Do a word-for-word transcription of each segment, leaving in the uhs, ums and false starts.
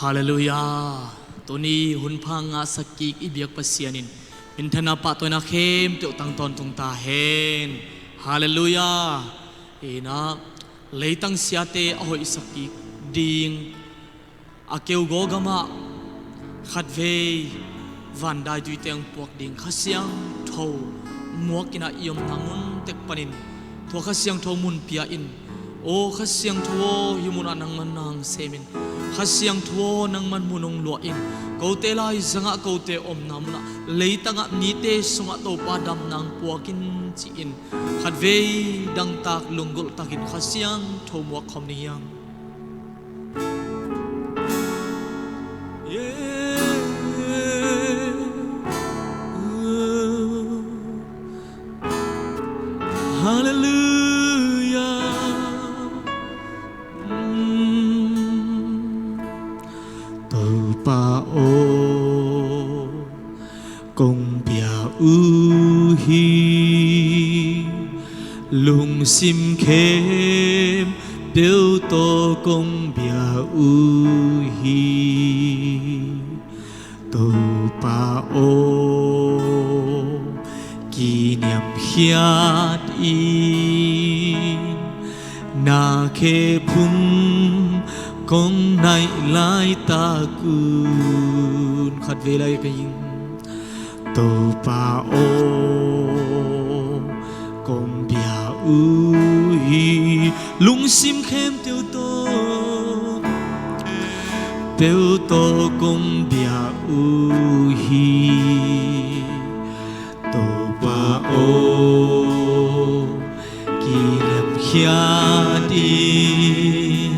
Halleluiah. Tuni hun pha ngahsak kik i biak Pasian in minthanna pahtawina khempeuh tang tawntung ta hen. Halleluiah. Inah leitang siate a hoihsak kik ding a keugaw gamah khatvei van daitui teng puak ding Kha Siangtho muak inah i omna mun tek panin tua Kha Siangtho mun pia in. Aw Kha Siangtho aw, hih munah nangman nang semin, Kha Siangtho aw, nangman mun hong luah in. Kote lai zangah kote omna munah leitangah mite sungah Topa dam nang puak in ci-in khatvei dangtak lunggulh takin Kha Siangtho muak khawm ni hiam? Halleluiah. Topa aw, kong bia uh hi, lungsim khempeuh tawh kong bia uh hi. Topa aw, kiniamkhiat in, na khephung kong naih laitakun. Khatvei lai ka ing. Topa aw, kong bia uh hi, lungsim khempeuh tawh, peuh tawh kong bia uh hi. Topa aw, kiniamkhiat in,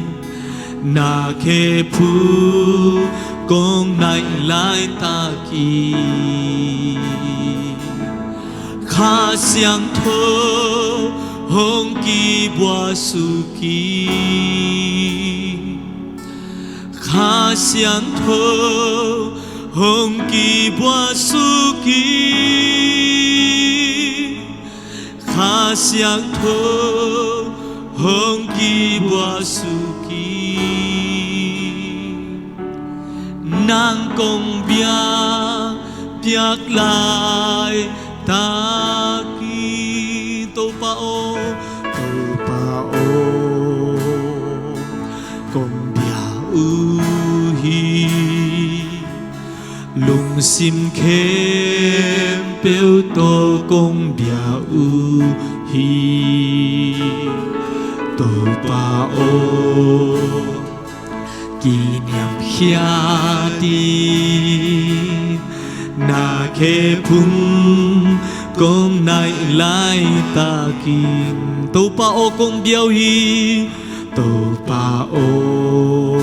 na khephung kong naih laitakin, Kha Siangtho hong kibuasuk in. Kha Siangtho hong kibuasuk in. Kha Siangtho hong kibuasuk in. Nang kong biak piak laitakin, Topa aw, Topa aw, kong bia uh hi. Lungsim khempeuh tawh kong bia uh hi. Topa aw, kiniamkhiat in, na khephung kong naih laitakin, Topa aw, kong bia uh hi. Topa aw,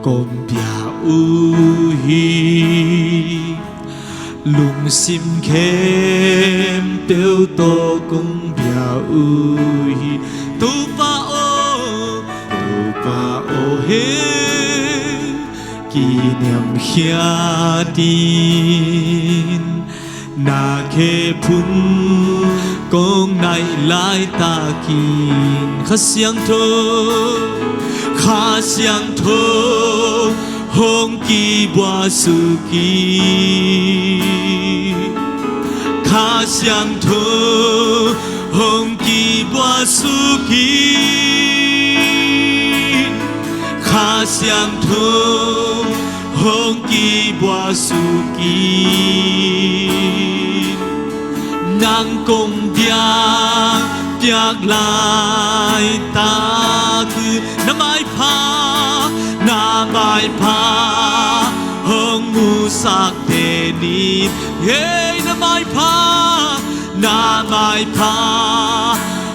kong bia uh hi. Lungsim khempeuh tawh kong bia uh hi. Topa aw, Topa aw he, kiniamkhiat in, na khephung kong naih laitakin, Kha Siangtho, Kha Siangtho hong kibuasuk in. Kha Siangtho hong kibuasuk in. Kha Siangtho hong kibuasuk in. Nang kong biak piak laitak uh, na maipha, na maipha hong musak den in. Hei, na maipha, na maipha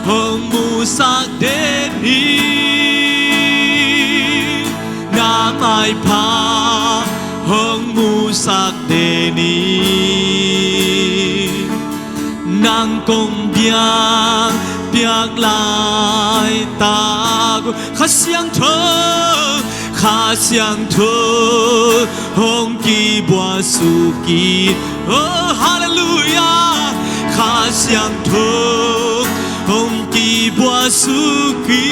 hong musak den in. Na maipha hong musak den in. Nang kong biak piak laitak uh, Kha Siangtho, Kha Siangtho hong kibuasuk in. Oh, halleluiah. Kha Siangtho hong kibuasuk in.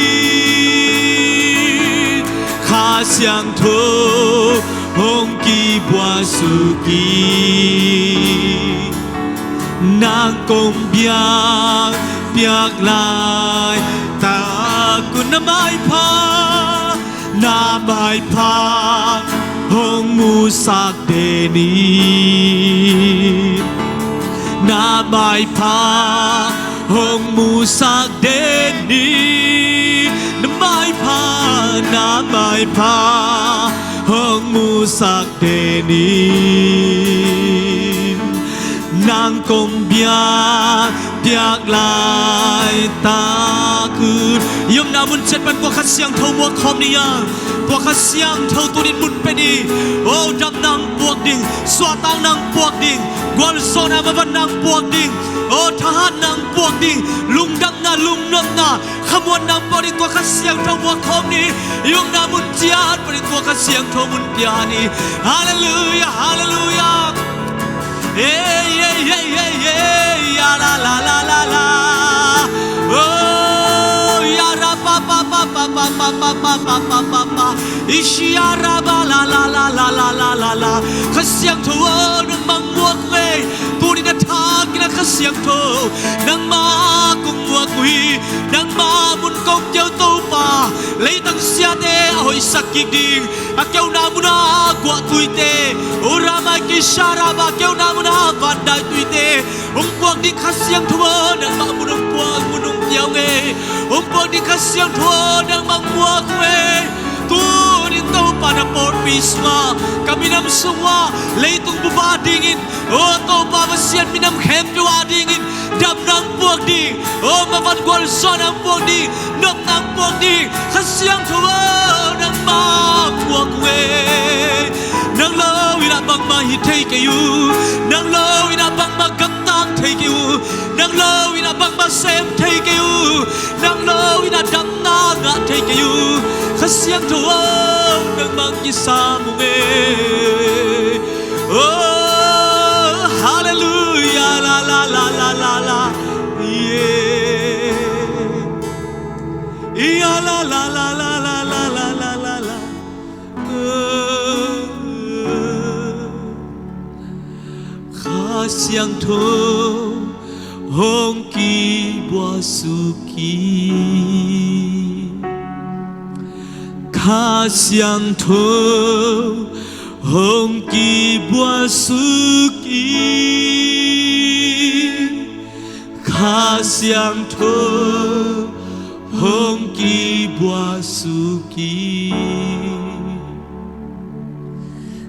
Kha Siangtho Siangtho hong kibuak suk in, nang kong biak piak laitak un, na maipha, na maipha hong musak den in, na maipha hong musak den in, na maipha, na maipha hong musak den in, nang kong biak piak laitak un. I omna mun ciat pan tua Kha Siangtho muak khawm ni a, tua Kha Siangtho tuni in mun pia ni. O, damna hong puak ding, suahtakna hong puak ding, gualzawhna mavanna hong puak ding, o, thahatna hong puak ding, lungdamna, lungnopna, khamuanna hong puak ding, tua Kha Siangtho muak khawm ni. I omna mun ciat pan tua Kha Siangtho mun pia ni. Halleluiah, halleluiah. Ei, ei, ei, ei, ei, ya la la la la la. Oh, ya ra pa pa pa. Ishi ya ra ba la la la la. Kha Siangtho aw, nangmah hong muak uh ei. Tuni in a thak in a Kha Siangtho nangmah kong muak uh hi. Nangmah mun kong keu Topa, leitang siate a hoihsak kik ding, a keuna mun a guahtuite, urama kisharaba keuna mun a vandai tuite hong puak ding Kha Siangtho aw, nangmah mun hong puak, mun hong pia ung ei. Hong puak ding Kha Siangtho aw, nangmah hong muak ung ei. Tuni in Topa na pawlpi sungah, ka minam sungah, leitung bup a dingin, o Topa Pasian, minam khempeuh a dingin damna hong puak ding, o mavan gualzawhna hong puak ding, nopna hong puak ding Kha Siangtho aw, nangmah hong muak ung ei. Nang lo in a bangmah hih thei kei uh, nang lo in a bangmah gamtat thei kei uh, nang lo in a bangmah sem thei kei uh, nang lo in a damna ngah thei kei uh. Kha Siangtho aw, nangmah hong kisam ung ei. Oh, halleluiah, la la la la la la. Yeah. Ya la la la la la la la la la. Oh. Kha Siangtho hong kibuak suk in, Kha Siangtho hong kibuak suk in, Kha Siangtho hong kibuak suk in,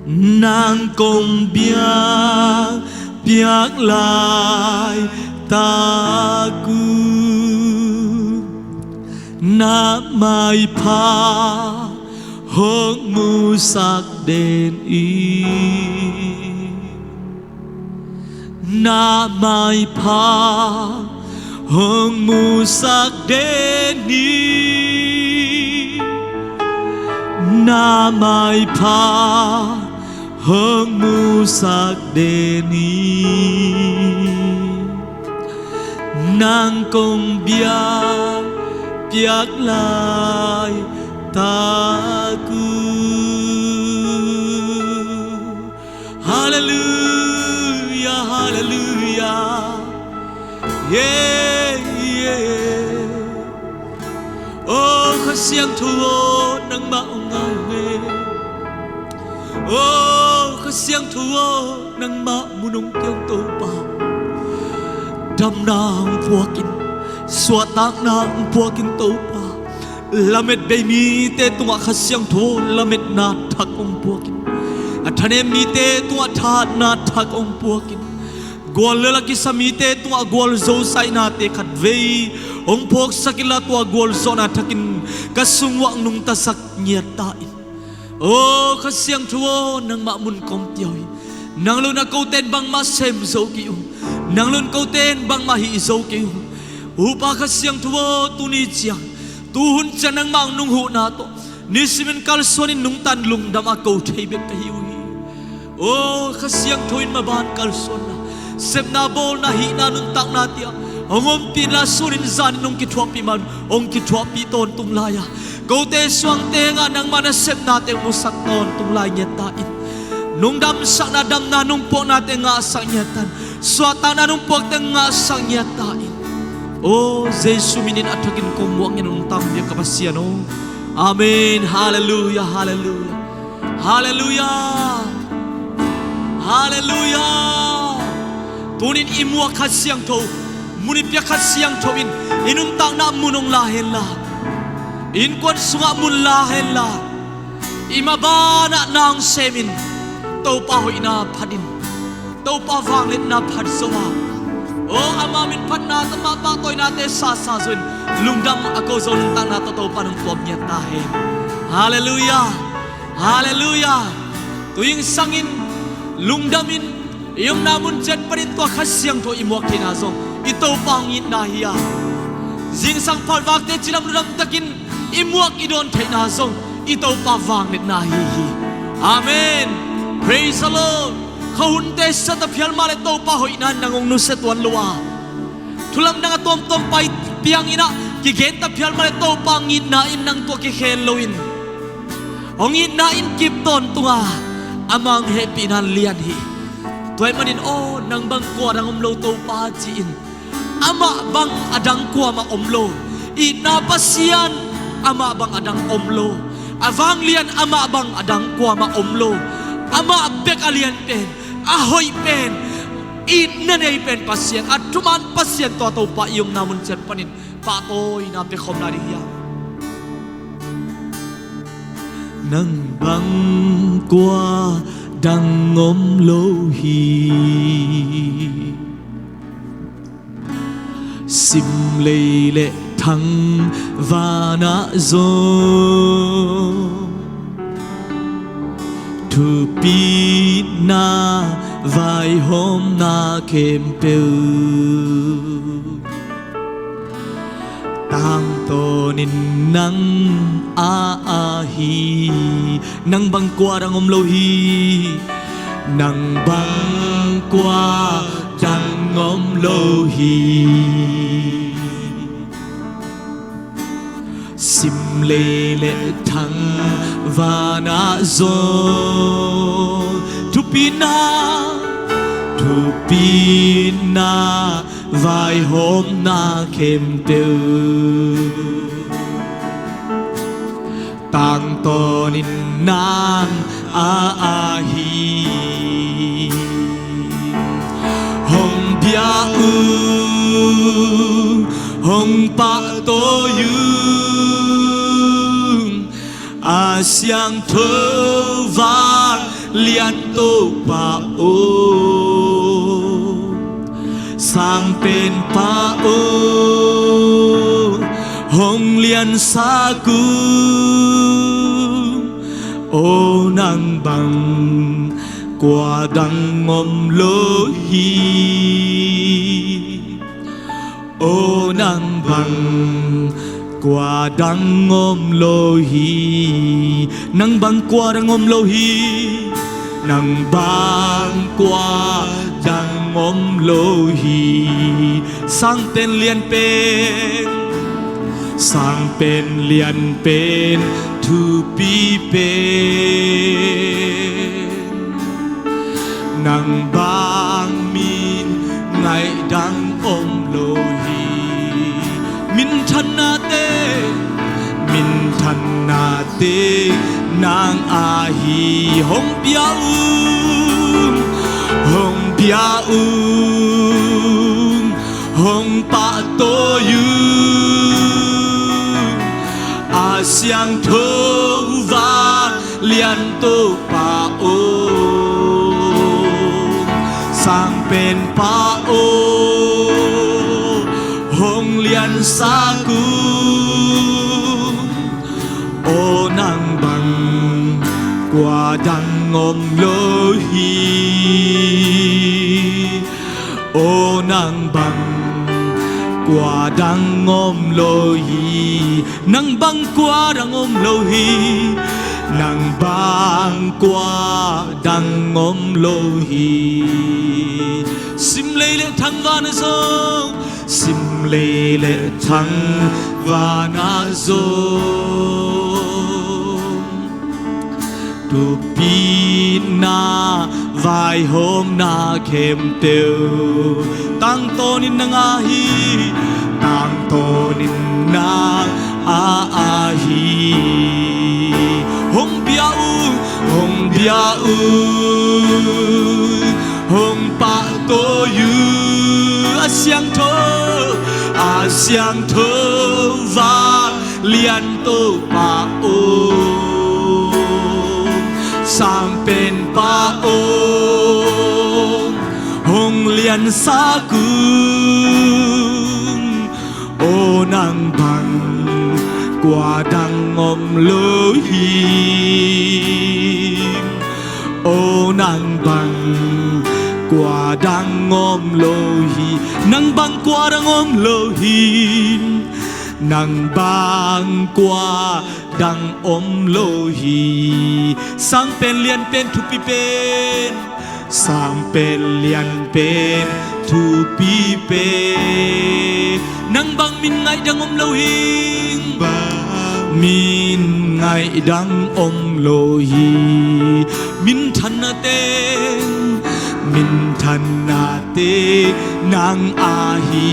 nang kong biak piak laitak un, na maipha hong musak den in, na maipha hong musak den in, na maipha hong musak den in, nang kong biak piak laitak un. Halleluiah, halleluiah. Yeah, yeah. O Kha Siangtho aw, nangmah hong ngai ung ei. O Kha Siangtho aw, nangmah mun hong keu Topa, damna hong puak in, suahtakna hong puak in Topa. Lamet bei mite tungah Kha Siangtho lametna thak hong puak in, a thanem mite tungah thahatna thak hong puak in, guallel a kisa mite tungah gualzo saihnate khatvei hong phawksak inla, tua gualzawhna thakin ka sung uah nungtasak ngiat ta in. O Kha Siangtho aw, nangmah mun kong pia uh hi. Nang lo in a kote in bangmah sem zo kei uh, nang lo in kote in bangmah hih zo kei uh. Upa Kha Siangtho aw, tuni ciang, tuhun ciang nangmah hong nunghuhna tawh nisimin kalsuan in nungta in lungdam a ko thei bek ka hi uh hi. O Kha Siangtho in maban kalsuanna, sepna, bawlna, hihna, nuntakna te ah Hong ompihna sunin zanin hong kithuahpih man, hong kithuahpih tawntung lai-a, kote suangte ngah nangmah nasepnate hong musak tawntung lai ngiat ta in. Nungdamsakna damna nungpuaknate ngahsak ngiat ta in. Suahtakna nungpuakte ngahsak ngiat ta in. O Jesu minin a thakin kong muak ngiat nung tampiak ka Pasian aw. Amen. Halleluia, halleluia. Halleluia. Halleluia. Tunin i muak Kha Siangtho, mun i piak Kha Siangtho in i nuntakna mun hong la henla, i innkuan sungah mun la henla, i mabanah na hong semin Topa hoihna phatin, Topa vangliatna phat zo a, o ama min phatna tawh ama pahtawinate sasa zo in, lungdam a ko zo nuntakna tawh Topa nong tuak ngiat ta hen. Halleluia. Halleluia. Tuing sangin lungdamin i omna mun ciat panin tua Kha Siangtho i muak theihna zong i Topa hong itna hi a, zingsang phalvakte cilam ludam takin i muak i dawn theihna zong i Topa vangliatna hi hi. Amen. Praise the Lord. Kha hunte siata phial mah le Topa hoihna in nang hong nusia tuan lo a, thu lamdang a tuamtuam pai piang in ah kigen ta phial mah le Topa hong itna in nang tua kikhel loin hong itna in kip tawntung a, amah hong hehpihna in lian hi. Tua ahih manin aw, nang bang kua dang om lo Topa ci-in, amah bang a dang kuamah om lo. Itna Pasian, amah bang a dang om lo. A vanglian, amah bang a dang kuamah om lo. Amah bek a lian pen, a hoih pen, itna nei pen Pasian, a thuman Pasian tua Topa i omna mun ciat panin pahtawina pia khawm lai ding hi hang. Nang bang kua dang om lo hi. Simlei le thangvanah zong thupina vaihawmna khempeuh tangtawnin nang a ahi. Nang bang kua dang om lo hi. Nang bang kua dang om lo hi. Simlei le thangvanah zong thupina, thupina vaihawmna khempeuh tangtawnin nang a ahi. Hong bia ung, hong pahtawi ung, a siangtho vanglian Topa aw, sangpen Pa aw, hong liansak ung, aw nang bang kua dang om lo hi. Aw nang bang kua dang om lo hi. Nang bang kua dang om lo hi. Nang bang kua dang om lo hi. Sangpen lianpen, sangpen lianpen, thupi pen, nang bang min ngaih dang om lo hi. Minthannate, minthannate nang ahi. Hong bia ung, hong bia ung, hong pahtawi ung, a siangtho vanglian Topa aw, sangpen Pa aw, hong liansak ung, aw nang bang kua dang om lo hi. Aw nang bang kua dang om lo hi. Nang bang kua dang om lo hi. Nang bang kua dang om lo hi. Simlei le thangvan zong Simlei le thang vana zong tupina vaihawmna khempeuh tangtawnin nang ahi, tangtawnin nang a ahi. Hong bia uh, hong bia uh, hong pahtawi uh, a siangtho, a siangtho va lian Topa aw, sangpenpa aw, hong liansak un. Aw nang bang kua dang om lo hi. Aw nang bang kua dang om lo hi. Nang bang kua dang om lo hi. Nang bang kua dang om lo hi. Sangpen lianpen thupi pen, sangpen lianpen thupi pen. Nang bang min ngaih dang om lo hi. Bang min ngaih dang om lo hi. Minthanna teng, minthanna te nang ahi.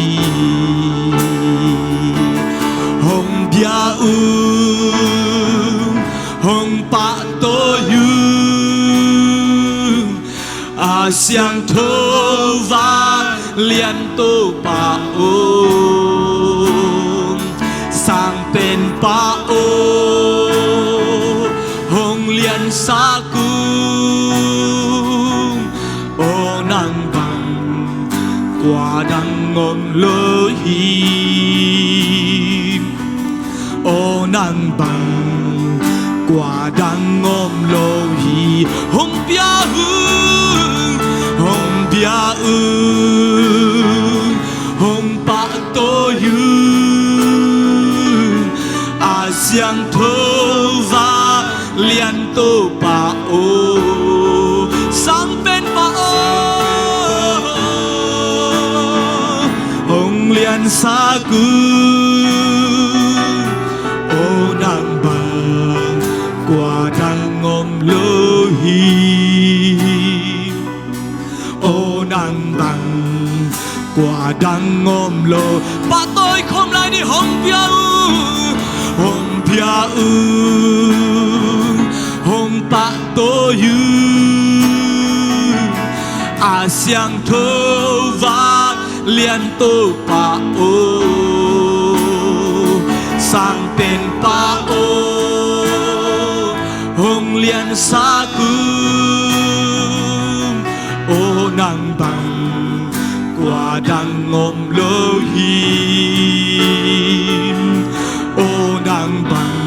Hong bia un, hong pahtawi un, a siangtho va lian Topa aw, sangpenpa aw, hong liansak un. Aw nang bang kua dang om lo hi. Aw nang bang kua dang om lo hi. Hong bia un, hong bia un, hong pahtawi un, a siangtho va lian Topa aw, sangpenpa aw, hong liansak un. Aw nang bang kua dang om lo hi. Aw nang bang kua dang om lo. Pahtawi khawm lai ni. Hong bia un, hong bia un, hong pahtawi un, a siangtho va lian Topa aw, sangpenpa aw, hong liansak un. Aw nang bang kua dang om lo hi. Aw nang bang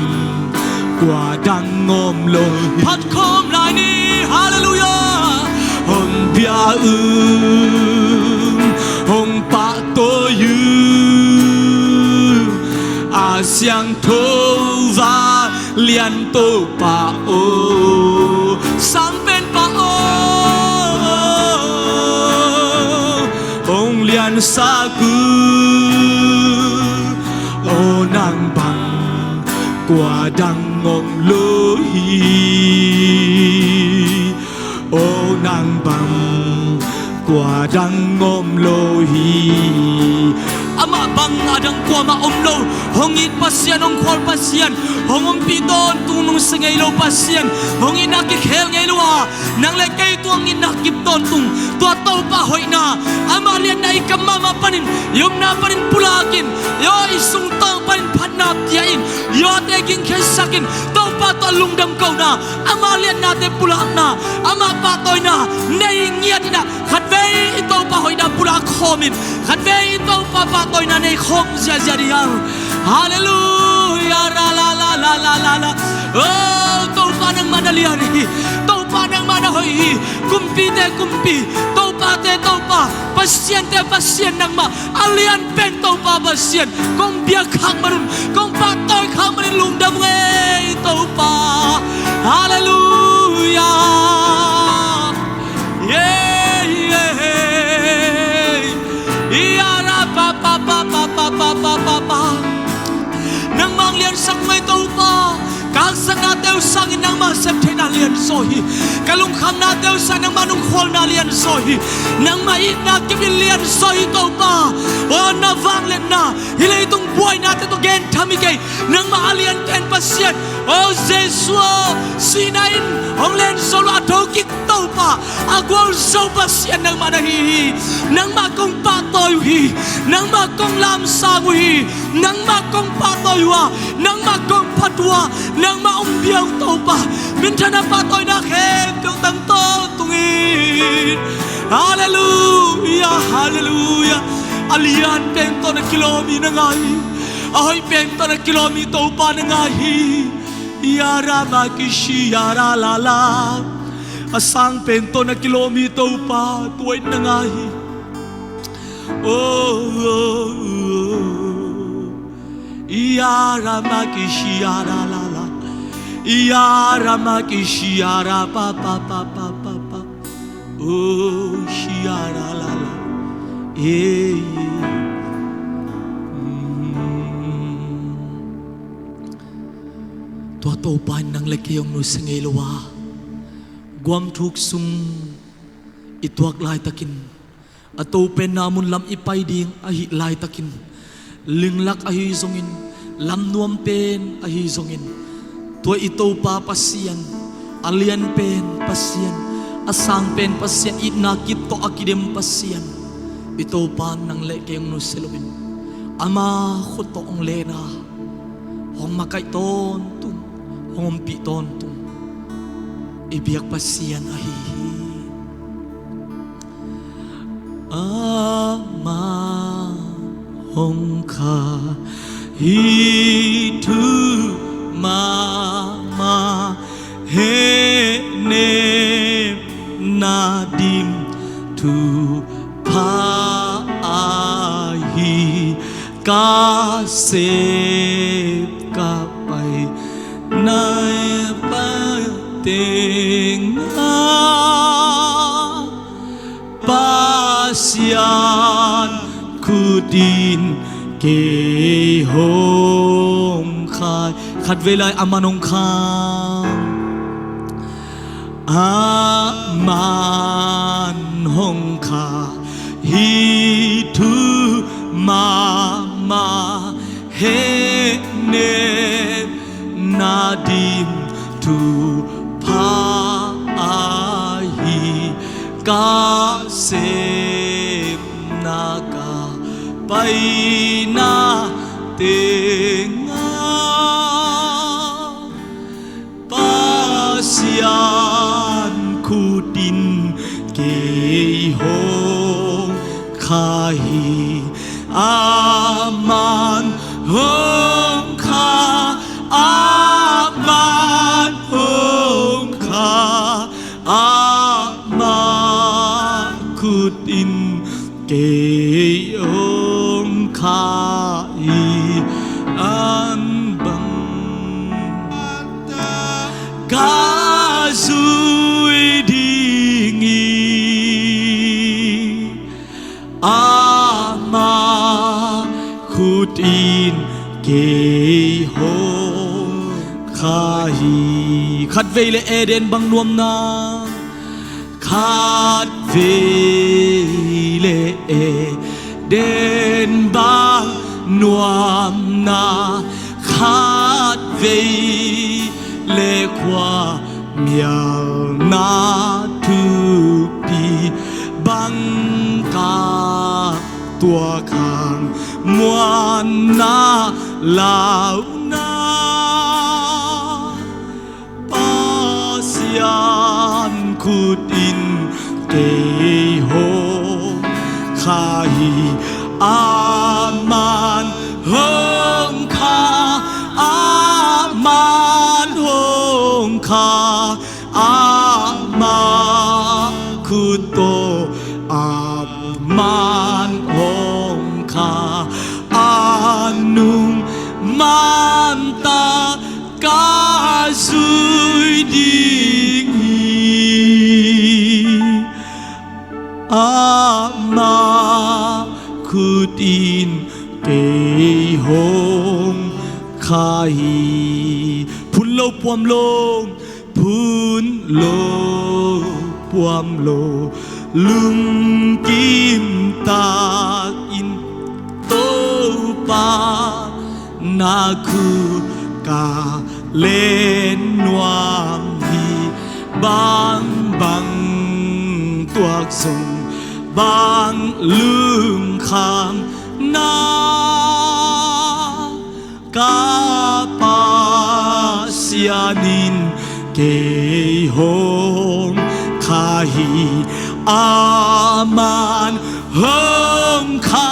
kua dang om lo hi. Phat khawm lai ni. Halleluiah. Hong bia un, hong pahtawi un, a siangtho va lian Topa aw, sangpenpa aw, hong liansak un. Aw nang bang kua dang om lo hi. Aw nang bang kua dang om lo hi. Amah bang a dang kuamah om lo. Hong it Pasian, hong khual Pasian, hong ompih tawntung nungsia ngei lo Pasian, hong itna kikhel ngei lo a, nang le kei tua hong itna kip tawntung. Tua Topa hoihna, ama liatna i kam mahmah panin, i omna panin pulak in, i aw i sungtawng panin phatna pia in, i awte gingkhensak in, Topa tawh lungdam kohna, ama liatnate pulakna, ama pahtawina nei ngiat in ah, khatvei i Topa hoihna pulak khawm in, khatvei i Topa pahtawina nei khawm ziahziah ding hang. Halleluiah. Ra la la la la la la. Oh, Topa nangmah na lian hi. Topa nangmah na hoih hi. Kumpite Kumpi, Topate Topa, Pasiante Pasian nangmah a lian pen Topa Pasian, kong biak khak man un, kong pahtawi khak man un lungdam ung ei Topa. Halleluiah. Yeah, yeah. Ia ra pa pa liansak uh hi, Topa. Ka haksatnate uh sangin nangmah septheihna lianzaw hi. Ka lungkhamnate uh sangin nangmah nungkhualna lianzaw hi. Nangmah itna kip in lianzaw hi, Topa. Aw, na vangliatna, hih leitung buainate tawh gentham hi kei. Nangmah a lianpen Pasian. Aw Jesu aw, sihna in hong len zo lo a thokik Topa, a gualzo Pasian nangmah na hi hi. Nangmah kong pahtawi uh hi. Nangmah kong lamsang uh hi. Nangmah kong pahtawi uh a, nangmah kong phat uh a, nangmah hong bia uh Topa. Minthanna pahtawina khempeuh tang tawntung in. Halleluia, halleluia. A lianpen tawh na kilawm hi, na ngai hi. A hoihpen tawh na kilawm hi, Topa, na ngai hi. Yara makishi yara lala. A sangpen tawh na kilawm hi, Topa, tua in na ngai hi. Oh, oh, oh. Yara makishi yara lala. Yara makishi yara pa pa pa pa pa pa. Oh, shi yara lala. Eh, eh. Mm. Tua Topa in nang le kei hong nusia ngei lo a, guam thuk sung i tuak laitakin, a topenna mun lam i pai ding ahih laitakin, linglak ahi zongin, lamnuam pen ahi zongin, tua i Topa Pasian, a lianpen Pasian, a sangpen Pasian, itna kip tawh a kidem Pasian, i Topa nang le kei hong nusia loin, ama khut tawh hong len a, hong makaih tawntung, hong ompih tawntung i biak Pasian ahi hi. Ama hong kha hi, thu mahmah, hehnem na dim thupha ahi. Ka sep ka pai na pai teng a, Pasian khut in kei hong kha hi. Khatvei lai, aman hong kha hi. Aman hong kha hi, thu mahmah, hehnem na dim thupha ahi. Ka sep na ka pai na teng a, Pasian khut in kei hong kha hi. Aman hong kha, aman hong kha, ama khut in kei hong kha hi. An bang ka zui ding hi. Ama khut in kei hong kha hi. Khatvei le Eden bang nuamna, khatvei le Eden bang nuamna, khatvei le khua mialna thupi bang ka tuak hang muanna launa, Pasian khut in kei hong kha hi. Aman hong kha, aman hong kha, ama khut tawh aman hong kha. A nung man ta ka zui ding hi. Ama khut in kei hong kha hi. Phun lo puam lo, phun lo puam lo, lungkim takin Topa na khut ka len nuam hi. Bangbang tuak zong bang lungkham na ka Pasian in kei hong kha hi. Aman hong kha,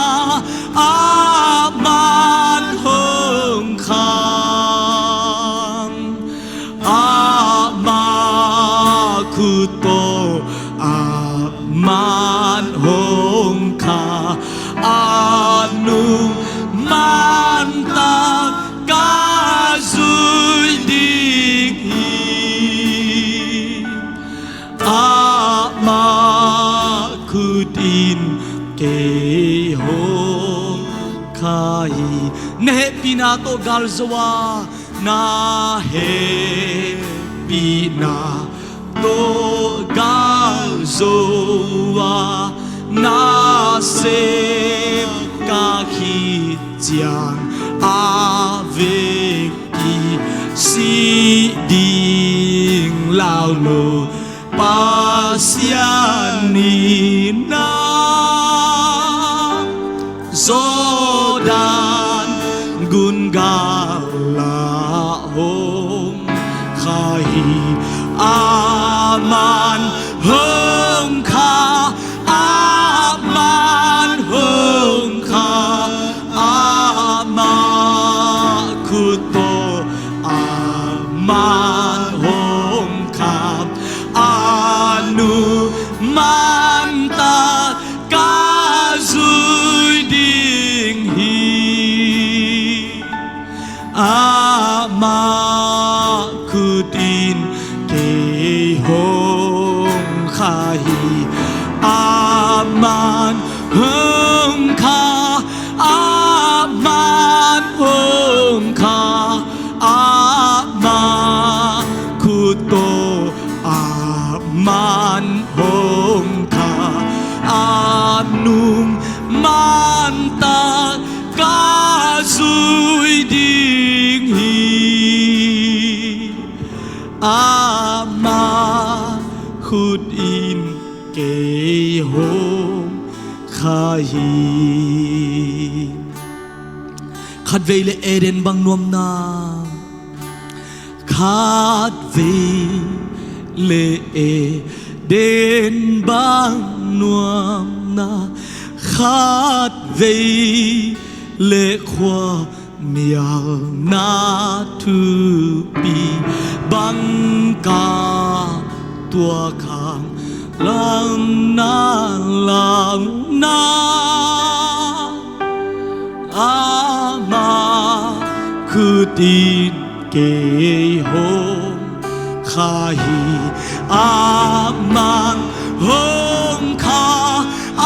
aman hong kha. Amah khut tawh amah hong kha, a nung man tak ka zui ding hi. Amah khut in kei hong kha hi. Na hehpihna tawh gal zo a, na hehpihna tawh gal zo a, na sem ka khit ciang a vekpi sih ding lau lo. Pasian in na Jordan gun gal ah hong kha hi. Aman hong kha, aman hong kha, amah khut tawh aman hong kha, a nung man tak ka zui ding hi. Amah khut in kei hong kha hi. Aman hong kha, aman hong kha, amah khut tawh aman hong kha, a nung man tak ka zui ding hi. Amah khut in kei hong kha hi. Khatvei le Eden bang nuamna, khatvei le Eden bang nuamna, khatvei le khua mialna thupi bang ka tuak hang lamna lamna, amah khut in kei hong kha hi. Aman hong kha,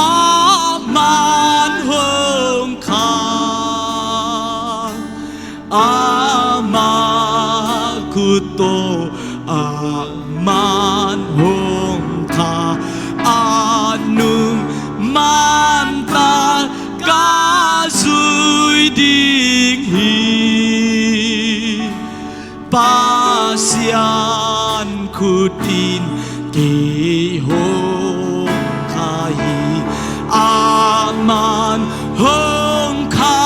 aman hong kha, amah khut tawh aman hong kha, a nung man tak ka zui ding hi. Pasian khut in kei hong kha hi. Aman hong kha,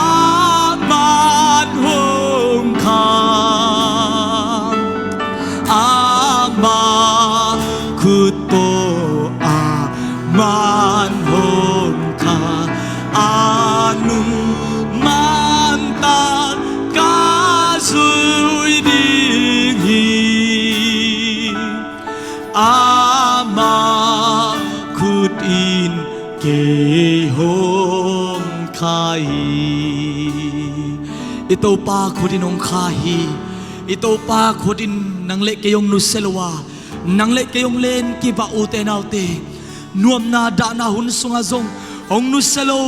aman hong kha, amah khut tawh aman hong kha, a nung man tak ka zui ding hi. Amah khut in kei hong kha hi. I Topa khut in hong kha hi. I Topa khut in nang le kei hong nusia lo a, nang le kei hong len kip a, ute naute, nuamna dahna hun sungah zong hong nusia lo,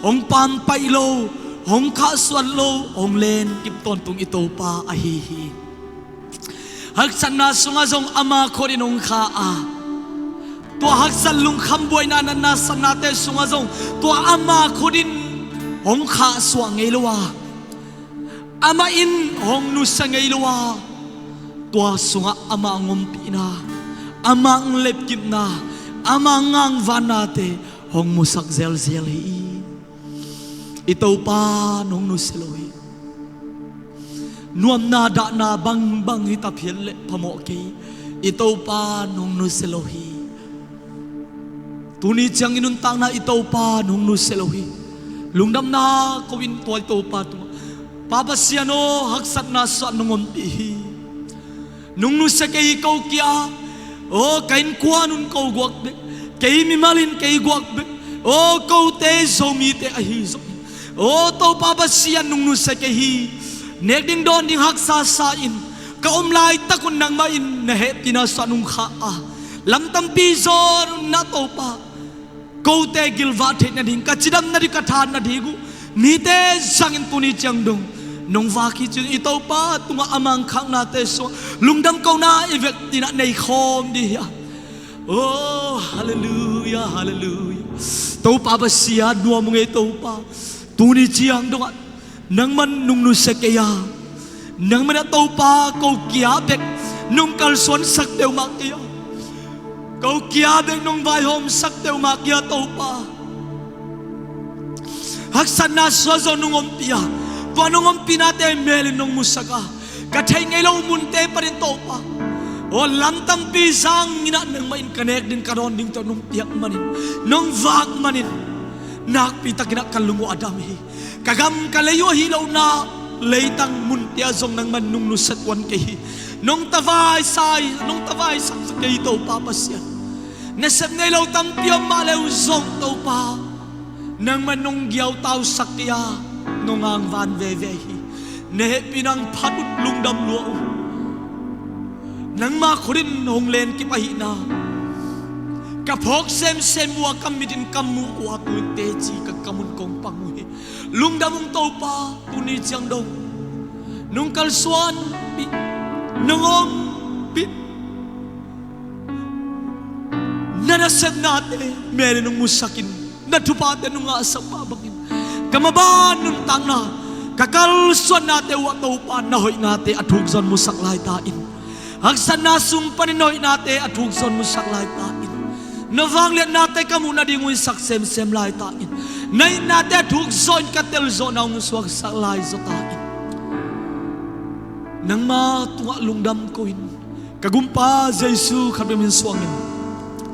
hong pampaih lo, hong khahsuan lo, hong lenkip tawntung i Topa ahi hi. Haksatna sungah zong ama khut in hong kha a, tua haksat lungkham buaina natna satnate sungah zong tua ama khut in hong khahsuah ngei lo a, amah in hong nusia ngei lo a, tua sungah ama hong ompihna, ama hong lepkipna, ama hong ngangvannate hong musak zelzel hi. I Topa nong nusia lo hi. Nuamna dahna bangbang hi taphiat le phamawh kei, i Topa nong nusia lo hi. Tuni ciang i nuntakna i Topa nong nusia lo hi. Lungdamna ko in tua i Topa tungah, Pa Pasian aw, haksatna sungah nong ompih hi. Nong nusia kei hi ko kia. Aw, ka innkuan un ko guak bek, kei mimal in kei guak bek. Aw, kote Zomite ahi zong, aw Topa Pasian nong nusia kei hi. Nek ding dawn ding haksa sa in ka om laitak un nangmah in na hehpihna sungah nong khah a, lam tampi zawn un na Topa, kote gilvah theih nading, ka cidam nading, ka tha nading uh mite zangin tuni ciang dong nong vak hi ci-in i Topa tungah a mangkhaknate sungah lungdam kohna i vekpi-in ah nei khawm ding hi a. Oh, halleluiah, halleluiah. Topa Pasian, nuam ung ei Topa. Tuni ciang dongah nangman nong nusia kei a, nangman a Topa ko kia bek nong kalsuansak peuhmah kei a, ko kia bek nong vaihawmsak peuhmah kei a Topa. Haksatna sungah zong nong ompih a, tua nong ompihnate mel in nong musak a, ka theih ngei lo munte panin Topa, aw lam tampi zangin ah nangmah in ka nek ding ka dawn ding tawh nong piak manin, nong vak manin, nakpi takin ah ka lung uh a dam hi. Ka gam ka lei uh ahi lohna leitang munte ah zong nangman nong nusia tuan kei hi. Nong tavaisai, nong tavaisak kei hi Topa Pasian. Nasep nei lo tampi om mah le uh zong Topa, nangman nong giautausak kei a, nong ngangvan veve hi. Na hehpihna hong phat un, lungdam lua ung. Nangma khut in hong lenkip ahihna ka phawk semsem uh a, ka mit in ka muh uh a, tu-in teci ka kam un kong pang uh hi. Lungdam ung Topa, tuni ciang dong nong kalsuanpih, nong ompih, na nasepnate mel in nong musak in, na thuphate nong ngahsak mah bangin ka maban nuntakna, ka kalsuannate uh ah Topa na hoihnate a thuk zaw in musak lai ta in. Haksatna sung panin na hoihnate a thuk zaw in musak lai ta in. Na vangliatnate ka muh nading uh in sak semsem lai ta in. Na itnate a thuk zaw in ka telzawhna hong suaksak lai zaw ta in. Nangma tungah lungdam ko in, ka Gumpa Jesu khat bek min suangin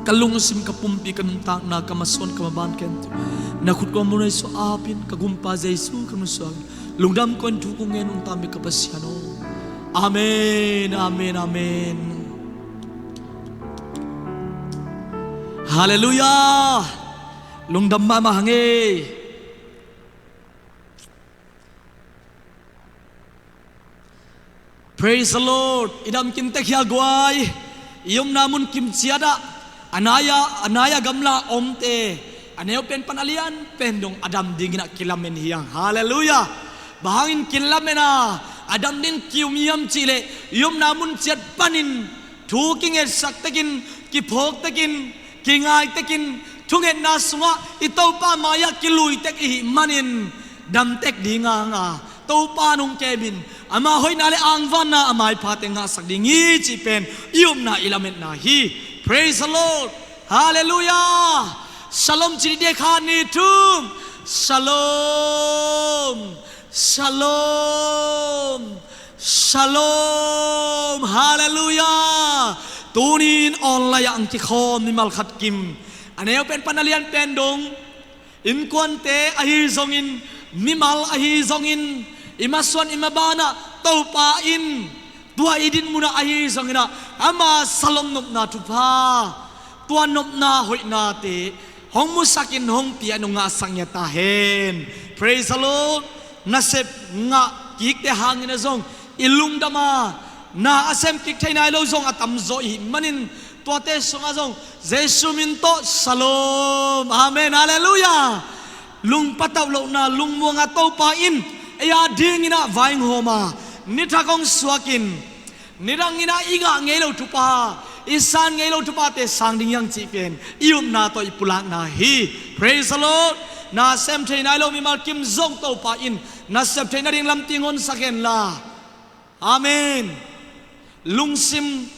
ka lungsim, ka pumpi, ka nuntakna, ka masuan, ka maban khempeuh na khut kong mun ah Jesu apin, ka Gumpa Jesu khat bek min suangin lungdam ko in thu kong ngen ung, tami ka Pasian aw. Amen, amen, amen. Halleluiah. Lungdam mahmah hang ei. Praise the Lord. I dam kim tek hia guai? I omna mun kim ciat ah, a nai-a, a nai-a gamla omte, a neu pen pan a lian pen dong a dam dingin ah kilamen hi hang. Halleluiah. Bang hangin kilamen a, a dam ding ki-um hiam cih leh, i omna mun ciat panin thu kingetsak tekin, kiphawk tekin, kingai tekin, thungetna sungah i Topa mai-ah kilui tek i hih manin dam tek ding hang a, Topa in hong kem in, ama hoihna le angvanna, a maiphate ngahsak ding hi cih pen i omna, i lametna hi. Praise the Lord. Halleluiah. Shalom ci dih, khat, nih, thum. Shalom. Shalom. Shalom. Halleluiah. Tuni-in online ah hong kikhawm mimal khat kim, a neu pen pan a lian pen dong, innkuante ahi zongin, mimal ahi zongin, i masuan i maban ah Topa in tua i dinmun ah ahi zongin ah ama shalom nopna thupha, tua nopna hoihnate hong musak in, hong pia in, hong ngahsak ngiat ta hen. Praise the Lord. Nasep ngah kikte hangin ah zong i lungdam a, na a sem kik thei nai lo zong a tamzaw i hih manin, tuate sungah zong Jesu min tawh shalom. Amen. Halleluiah. Lung patauh lohna lungmuanga Topa in ei a dingin ah vaihawm a, ni thak hong suakin, nidangin ah i ngah ngei lo thupha, i san ngei lo thuphate sang ding hi hang cih pen i upna tawh i pulakna hi. Praise the Lord. Na sem thei nai lo mimal kim zong Topa in na sep theih nading lamting honsak hen la. Amen. Lungsim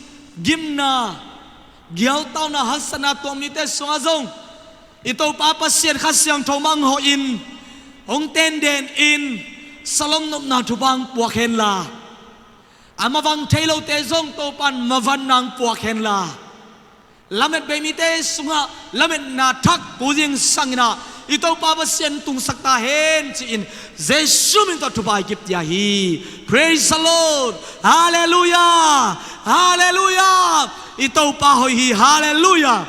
gimna, gialtauna, haksatna tuang mite sungah zong i Topa Pasian Kha Siangtho manghoin hong tenden in, salom nopna thupha hong puak hen la, a mavang thei lote zong Topa in mavanna hong puak hen la, lamet bei mite sungah lametna thak pu zingsangin ah i Topa Pasian tungsak ta hen ci-in Jesu min tawh thupha i kip tia hi. Praise the Lord. Halleluiah. Halleluiah. I Topa hoih hi. Halleluiah.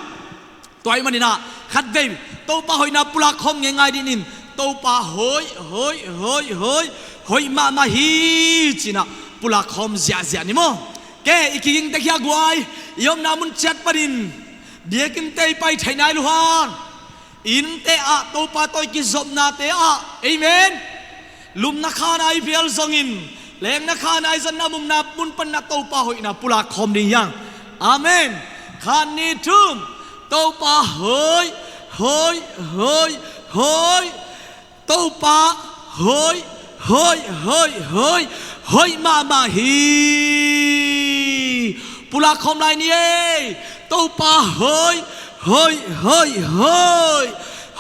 Tua ahih manin ah khatvei Topa hoihna pulak khawm ngeingai dingin Topa hoih, hoih, hoih, hoih, hoih mahmah hi ci-in ah pulak khawm ziahziah ni maw. Ke, i kiging tek hi a guai, i omna mun ciat panin biakinnte i pai thei nai lo hang, innte ah Topa tawh i kizopnate ah, amen, lumna khana i phial zongin, lengna khana i zatna mumna mun panin ah Topa hoihna pulak khawm ding hi hang. Amen. Khat, nih, thum. Topa hoih, hoih, hoih, hoih. Topa hoih, hoih, hoih, hoih, hoih mahmah hi. Pulak khawm lai ni ei. Topa hoih, hoih, hoih, hoih,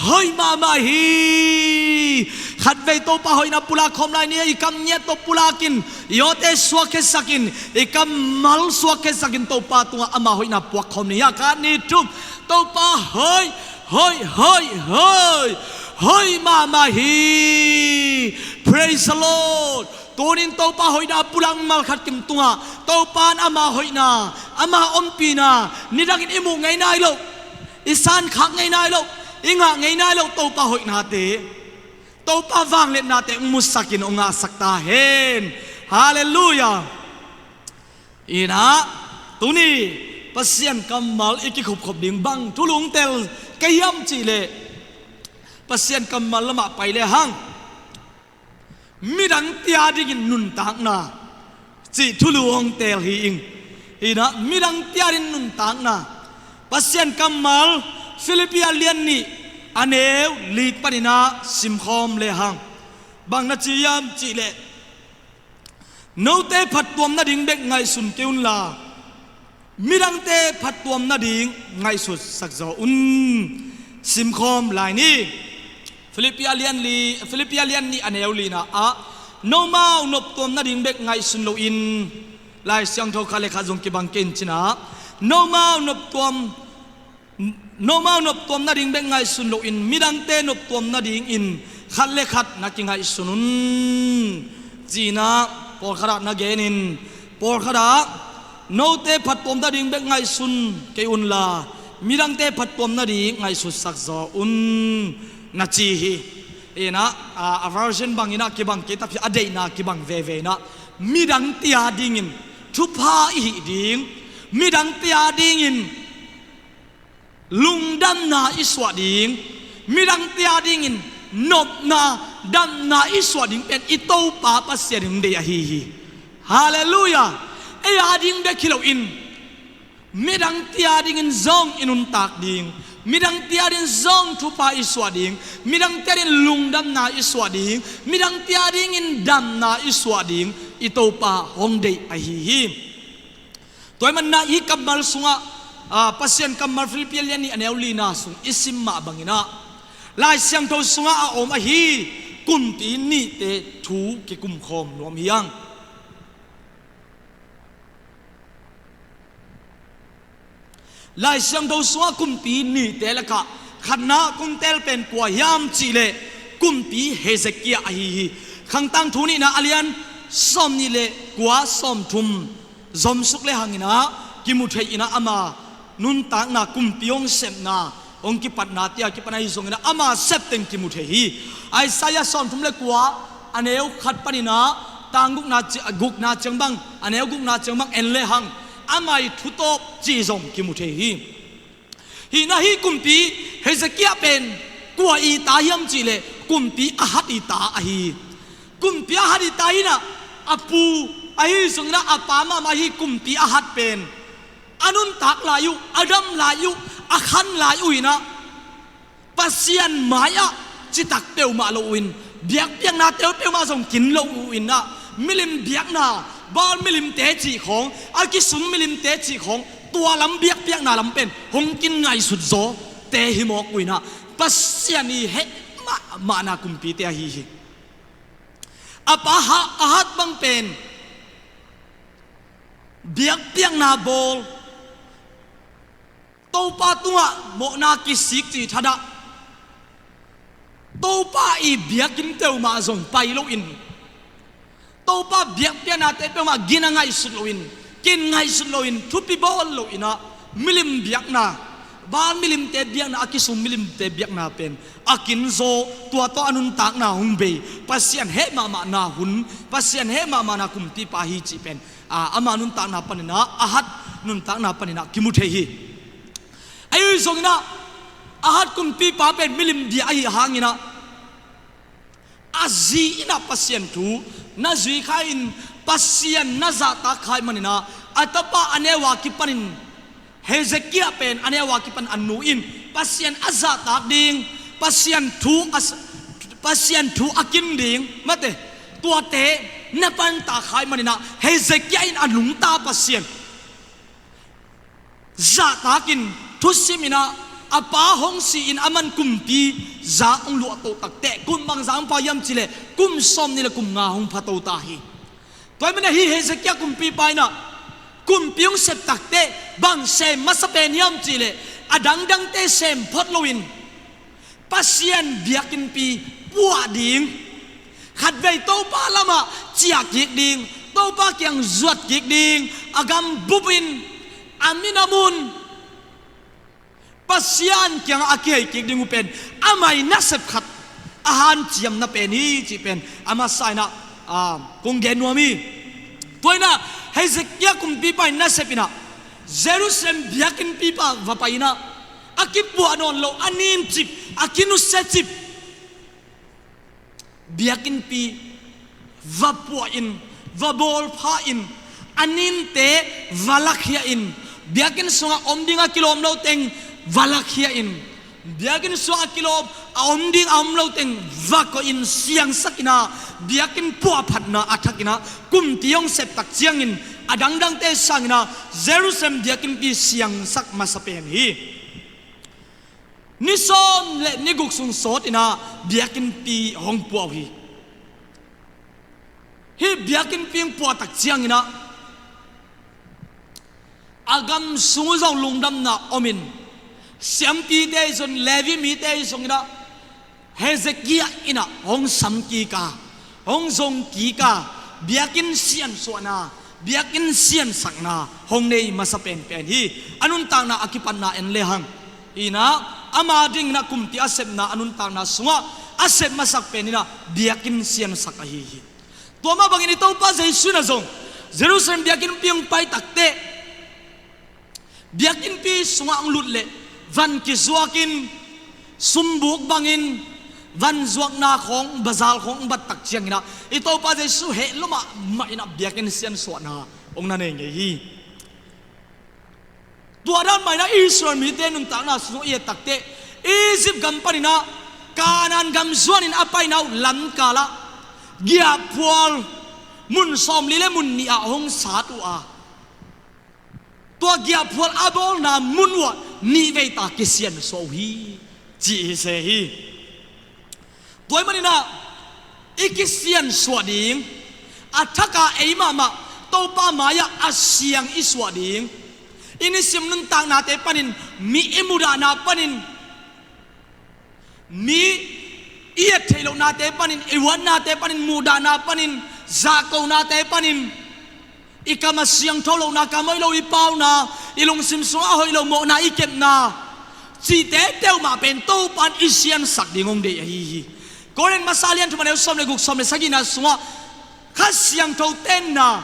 hoih mahmah hi. Khatvei Topa hoihna pulak khawm lai ni ei. I kam ngiat tawh pulakin, i awte suakkhiatsakin, i kammal suakkhiatsakin Topa tungah ama hoihna puak khawm ni ei. Khat, nih, thum. Topa hoih, hoih, hoih, hoih, hoih mahmah hi. Praise the Lord. Tunin Topa hoihna pulak mimal khat kim tungah Topa in ama hoihna, ama ompihna nidangin i muh ngei nai loh, i sankhak ngei nai loh, i ngah ngei nai loh Topa hoihnate, Topa vangliatnate hong musakin hong ngahsak ta hen. Halleluiah. Inah, tuni Pasian kammal i kikhupkhop ding bang thulu hong tel ka hiam cihleh, Pasian kammal lamah pai lehang, midangte a dingin nuntakna cih thulu hong tel hi ing. Inah, midangte a dingin nuntakna. Pasian kammal Filippi a lian nih a neu li panin ah simkhawm lehang, bang na ci hiam cihleh, note phattuam nading bek ngaihsun kei unla, midangte phattuam nading ngaihsutsak zaw un. Simkhawm lai ni. Filippi a lian li, Filippi a lian nih a neu lina ah, nomau noptuam nading bek ngaihsun loin, Lai Siangtho khat le khat zong kibang kei in ci-in ah, nomau noptuam, nomau noptuam nading bek ngaihsun loin, midangte noptuam nadingin khat le khat na kingaihsun un. Ci-in ah pawlkhat ah na genin, pawlkhat ah note phattuam nading bek ngaihsun kei unla, midangte phattuam nading ngaihsutsak zaw un, na ci hi. Inah, a, a version bangin ah kibang kei tapi a deihna kibang veve inah, midangte a dingin thupha i hih ding, midangte a dingin lungdamna i suah ding, midangte a dingin nopna, damna i suah ding pen i Topa Pasian in hong deih ahi hi. Halleluiah. Ei a ding bek hi loin, midangte a dingin zong i nuntak ding, midangte a dingin zong thupha i suah ding, midangte a dingin lungdamna i suah ding, midangte a dingin damna i suah ding i Topa hong deih ahi hi. Tua ahih manin ah hih kammal sungah, a, Pasian kammal Filippi a lian nih a neu lina sung i sim mah bangin ah, Lai Siangtho sungah a om ahi kumpi nihte thu kikumkhawm nuam hi hang. Lai Siangtho sungah kumpi nihte lakah khatna kong tel pen kua hiam cihleh, kumpi Hezekiah ahi hi. Khang Tangthu nihna a lian sawmnih le kua, sawmthum zomsuk lehang inah kimu thei inah, ama nuntakna, kumpi hong sepna, hong kipatna, tia kipan ahi zongin ah ama sep teng kimu thei hi. Isaiah sawmthum le kua, a neu khat panin ah tang gukna ci-, gukna ciang bang, a neu gukna ciang bang en lehang, ama i thutawp cih zong kimu thei hi. Hih na hih kumpi Hezekiah pen Kua i ta hiam cihleh kumpi Ahaz i ta ahi hi. Kumpi Ahaz i ta hi inah a pu ahi zongin ah a pa mahmah ahi kumpi Ahaz pen a nuntak lai uh, a dam lai uh, a khan lai uh inah Pasian mai-ah citak peuhmah lo uh in, biakpiakna teu peuhmah zong kin lo uh inah, milim biakna, Baal milimte cih khawng, a kisum milimte cih khawng, tua lam biakpiakna lam pen hong kin ngaihsut zawte hi mawk uh inah, Pasian i heh mahmahna kumpite ahi hi. A pa Ahaz bang pen biakpiakna bawl, Topa tungah mawhna kisik cih thadah, Topa i biakinn teuh mah zong pai loin, Topa biakpiaknate peuhmah gina ngaihsut loin, kin ngaihsut loin, thupi bawl lo inah, milim biakna, Baal milimte biakna, a kisum milimte biakna pen a kin zaw, tua tawh a nuntakna hong bei, Pasian heh mahmahna hun, Pasian heh mahmahna kumpipa hi cih pen, a, ama nuntakna paninah, Ahaz nuntakna paninah kimu thei hi. Ahi zonginah Ahaz kumpipa pen milim bia ahi hanginah, a zi inah Pasian thu na zui kha in, Pasian na zahtak kha ih maninah, a tapa a neu a kipanin, Hezekiah pen a neu a kipan a nu in Pasian a zahtak ding, Pasian thu a, Pasian thu a kin ding, mate, tuate na panta kha ih maninah Hezekiah in a nungta Pasian zahtakin thusim inah, a pa hong si-in a man kumpi za hong luahto takteh kum bang za hong pha hiam cihleh kum sawmnih le kum nga hong phato ta hi. Tua ih maninah hih Hezekiah kumpipa inah kumpi hong sep takteh bang sem masa pen hiam cihleh, a dangdangte sem phot loin Pasian biakinnpi puah ding, khatvei Topa lamah ciah kik ding, Topa kiang zuat kik ding, a gam bupin, a min a mun Pasian kiangah a kihei kik ding uh pen amah i nasep khat a hanciamna pen hi cih pen a masa inah, ah, kong gen nuam hi. Tua inah Hezekiah kumpipa in nasep inah Jerusalem biakinnpipa va pai inah, a kipuah nawn lo, a nincip, a kinusiacip biakinnpi va puahin, va bawlphahin, a ninte va lakhia in, biakinn sungah om ding a kilawm lo teng va lakhia in, biakinn sungah a kilawm, a om ding a om lo teng va koihin siangsak inah, biakinn puahphatna a thak inah, kumpi hong sep tak ciangin a dangdangte sang inah Jerusalem biakinnpi siangsak masa pen hi. Ni sawm le ni guk sung sawt inah biakinnpi hong puah uh hi. Hih biakinnpi hong puah tak ciang inah a gam sung uh zong lungdamna om in, siampite zong, Levi mite zong inah Hezekiah inah hong sam kik a, hong zong kik a, biakinn siansuahna, biakinn siansakna hong nei masa penpen hi. A nuntakna a kipatna en lehang inah, ama ding inah kumpi a sepna, a nuntakna sungah a sep masak pen inah biakinn siansak ahi hi. Tua mah bangin i Topa Jesu inah zong Jerusalem biakinnpi hong pai takteh biakinnpi sungah hong lut leh van kizuakin, sumbuk bangin van zuakna khawng, bazar khawng hong bat tak ciang inah i Topa Jesu heh lua mahmah inah biakinn siansuahna hong na nei ngei hi. Tua dan mah inah Israel mite nuntakna sung i et takteh, Egypt gam pan inah Kanaan gam zuanin a paina uh lamkalah giahphual mun sawmli le mun nih ah hong sat uh a, tua giahphual a bawlna mun uh ah nihveita kisiansuah uh hi, ci hi se hi. Tua ih maninah i kisiansuah ding, a thaka ei mahmah Topa mai-ah a siang i suah ding, i nisim nuntaknate panin, mi i mudahna panin, mi i et theih lohnate panin, i uatnate panin, muhdahna panin, zahkonate panin, i kam a siangtho lohna, kam hoih lo i pauna, i lungsim sungah a hoih lo mawhna i kepna, cihte peuhmah pen Topa in i siansak ding hong deih ahi hi. Korin masa lian thum a neu sawm le guk, sawm le sagihna sungah Kha Siangtho tenna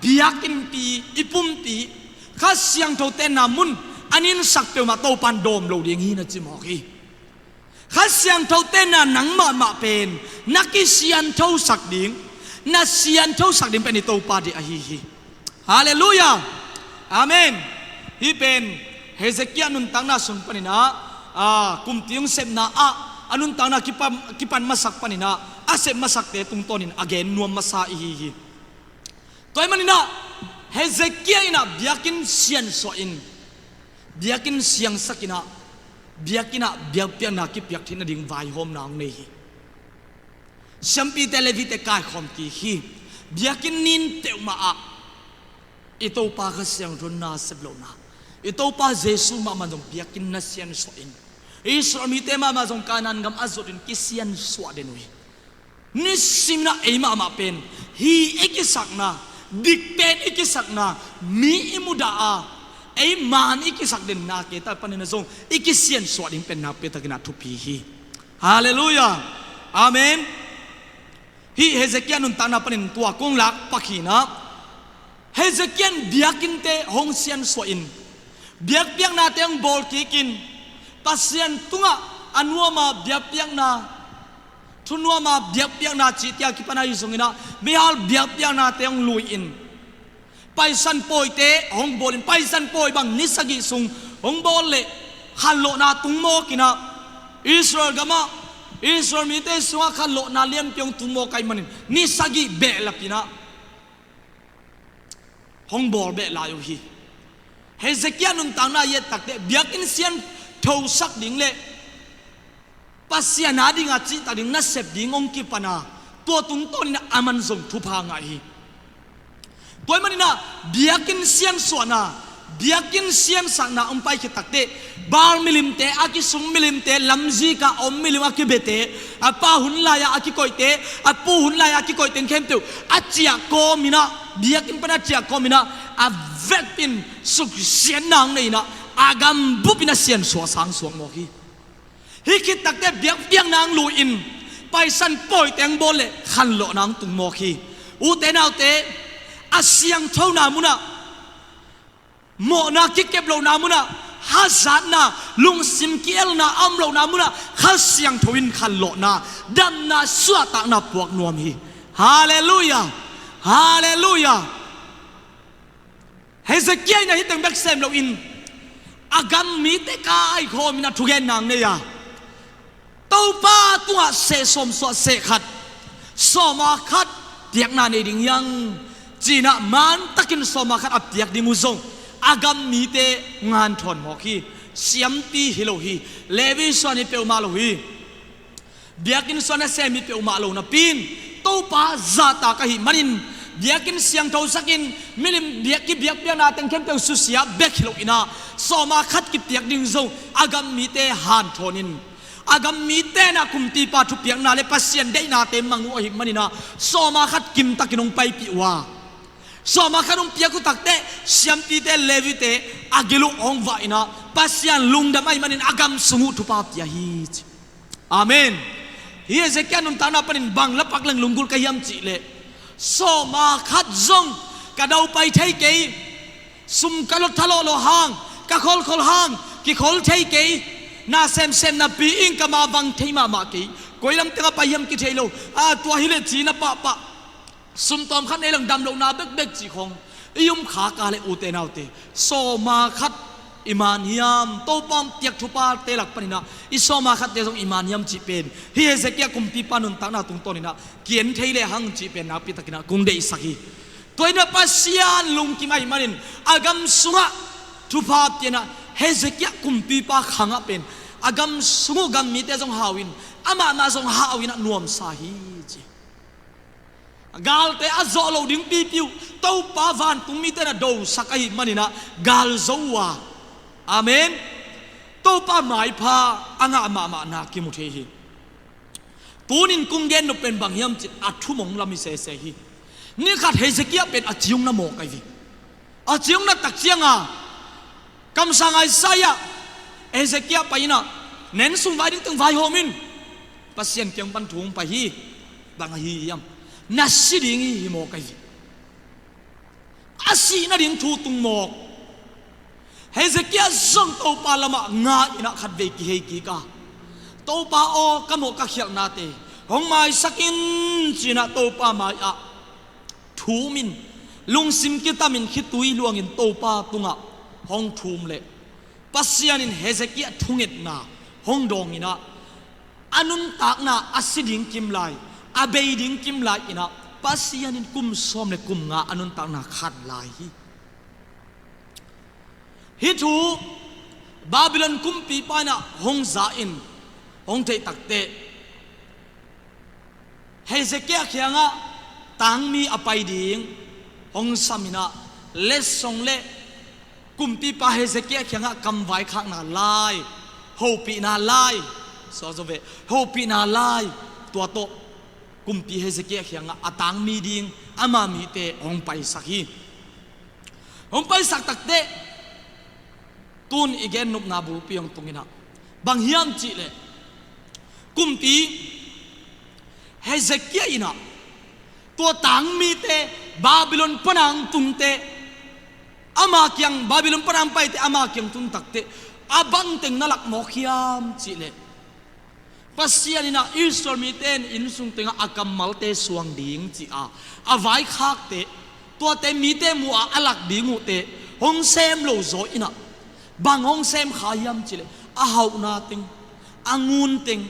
biakinnpi, i pumpi, Kha Siangtho tenna mun a ninsak peuhmah Topa in dawm lo ding hi na ci mawk hi. Kha Siangtho tenna nang mahmah pen na kisianthosak ding, na sianthosak ding pen i Topa ding ahi hi. Halleluiah. Amen. Hih pen Hezekiah nuntakna sung paninah, a, kumpi hong sepna ah a nuntakna kipan, kipan masak paninah a sep masakte tungtawnin a gen nuam masa ihi hi. Tua ahih maninah Hezekiah inah biakinn siansuah in, biakinn siangsak inah, biakinn ah biakpiakna kipiak theih nading vaihawmna hong nei hi. Siampite Levite kaikhawm kik hi. Biakinn nin peuhmah ah i Topa Kha Siangtho na sep lohna, i Topa Jesu mahmah zong biakinn na siansuah in, Israel mite mahmah zong Kanaan gam a zutin kisiansuah den uh hi. Nisiminah ei mahmah pen hi i kisakna, dik pen i kisakna, mi i mudah a, ei man i kisak den nake ta paninah zong i kisiansuah ding pen nakpitakinah thupi hi. Halleluiah. Amen. Hih Hezekiah nuntakna panin tua kong lak pakhinah Hezekiah in biakinnte hong siansuah in, biakpiaknate hong bawl kikin, Pasian tungah a nuama biakpiakna, thunuama biakpiakna cihtia kipan ahi zonginah mihal biakpiaknate hong lui in, Paisan pawite hong bawlin, Paisan pawi bang ni sagih sung hong bawl leh khanlawhna tung mawkinah, Israel gamah Israel mite sungah khanlawhna lianpi hong tung mawk ahih manin ni sagih behlapinah hong bawl beh lai uh hi. Hezekiah nuntakna i et takteh biakinn sianthosak ding le Pasian a dinga cihtak ding nasep ding hong kipana, tua tungtawnin aman zong thupha ngah hi. Tua ahih maninah biakinn siansuahna, biakinn siansakna hong paikhia takteh Baal milimte, a kisung milimte lamzika om milim a kibete, a pa hun lai-a a kikoihte, a pu hun lai-a a kikoihte khempeuh a ciah kawminah, biakinn pan a ciah kawminah a vekpin suksiatna hong neinah a gambupin a siansuah sangsuak mawk hi. Hih khit takteh biakpiakna hong lui in, Paisan pawite hong bawl leh khanlawhna hong tung mawk hi. Ute naute, a siangthona munah, mawhna kikep lohna munah, hazatna, lungsim ki-elna a om lohna munah Kha Siangtho in khanlawhna, damna, suahtakna puak nuam hi. Halleluiah. Halleluiah. Hezekiah in a hih teng bek sem loin a gam mite kaikhawmin a thugenna hong nei a, Topa tungah seh sawm suah seh khat, sawma khat piakna nei ding hiang, ci-inah mantakin sawma khat a piak ding uh zong a gam mite nganthawn mawk hi. Siampi hi lo hi. Levi suan hi peuhmah lo hi. Biakinn suan a sem hi peuhmah lo napi-in Topa zahtak ahih manin biakinn siangthosakin milim biak, kibiakpiakna teng khempeuh susia bek hi loinah sawma khat kipiak ding zong a gam mite hanthawnin, a gam mite inah kumpipa thupiakna le Pasian deihnate mang uh ahih maninah sawma khat kimtakin hong paipih uh a, sawma khat hong piak uh takteh siampite Levite a gil uh hong vah inah Pasian lungdam ahih manin a gam sung uh thupha pia hi ci. Amen. Hih Hezekiah nuntakna panin bang la pak leng lunggulh ka hiam cihleh, sawma khat zong ka daupai thei kei, sum ka lo thalawh lo hang, ka kholkhol hang kikhol thei kei, na semsem napi-in ka mavang thei mahmah kei, koi lam tengah pai hiam kithei lo, a tua hileh ci-in a pahpah sum tawm khat nei lang dam lohna bekbek cih khawng i um khak a le ute naute, sawma khat i man hiam? Topa hong piak thuphate lak paninah i sawma khatte zong i man hiam cih pen hih Hezekiah kumpipa nuntakna tungtawninah ki-en thei lehang cih pen nakpitakinah kong deihsak hi. Tua inah Pasian lungkim ahih manin a gam sungah thupha pianah Hezekiah kumpipa khangah pen a gam sung uh gam mite zong hau in amahmah zong hau inah nuamsa hi ci. Galte a zawh loh ding pipiu Topa vantung mite na dosak ahih maninah gal zo uh a. Amen. Topa maipha a ngah mahmahna kimu thei hi. Tunin kong gen nop pen bang hiam cih a thumong lam hi sese hi. Ni khat Hezekiah pen a ciung na mawk ahi hi. A ciung na tak cianga kamsang Isaiah, Hezekiah pai inah, nen sung vai ding teng vaihawm in, Pasian kiang pan thu hong pai hi. Bang ahi hiam? Na si ding hi, hi mawk ahi hi. A sih nading thu tung mawk. Hezekiah zong Topa lamah nga inah khatvei kihei kik a, "Topa aw, ka mawh ka khialhnate hong maisak in," ci-in ah Topa mai-ah thum in, lungsim kitamin khitui luangin Topa tungah hong thum leh, Pasian in Hezekiah thungetna hong dawng in ah, a nuntakna a si ding kim lai, a bei ding kim lai in ah, Pasian in kum sawm le kum nga a nuntakna khan lai hi. Hih thu Babylon kumpipa in ah hong za in hong theih takteh, Hezekiah kiangah tangmi a pai ding hong sam in ah, letsong le kumpipa Hezekiah kiangah kamvaikhakna lai, hopihna lai, suah zo ve, hopihna lai, tua tawh kumpi Hezekiah kiangah a tangmi ding ama mite hong paisak hi. Hong paisak takteh, tun i gen nopna bulpi hong tung in ah, bang hiam cih leh, kumpi Hezekiah in ah tua tangmite Babylon pan a hong tunte, ama kiang, Babylon pan a hong paite ama kiang tun takteh, a bangteng na lak mawk hiam cih leh, Pasian in ah Israel mite in innsung tengah a kammalte suang ding ci-a a vaikhakte, tuate mite mu-a a lak ding uhte hong sem lo zaw in ah, bang hong sem kha hiam cih leh, a hauhna teng, a ngun teng,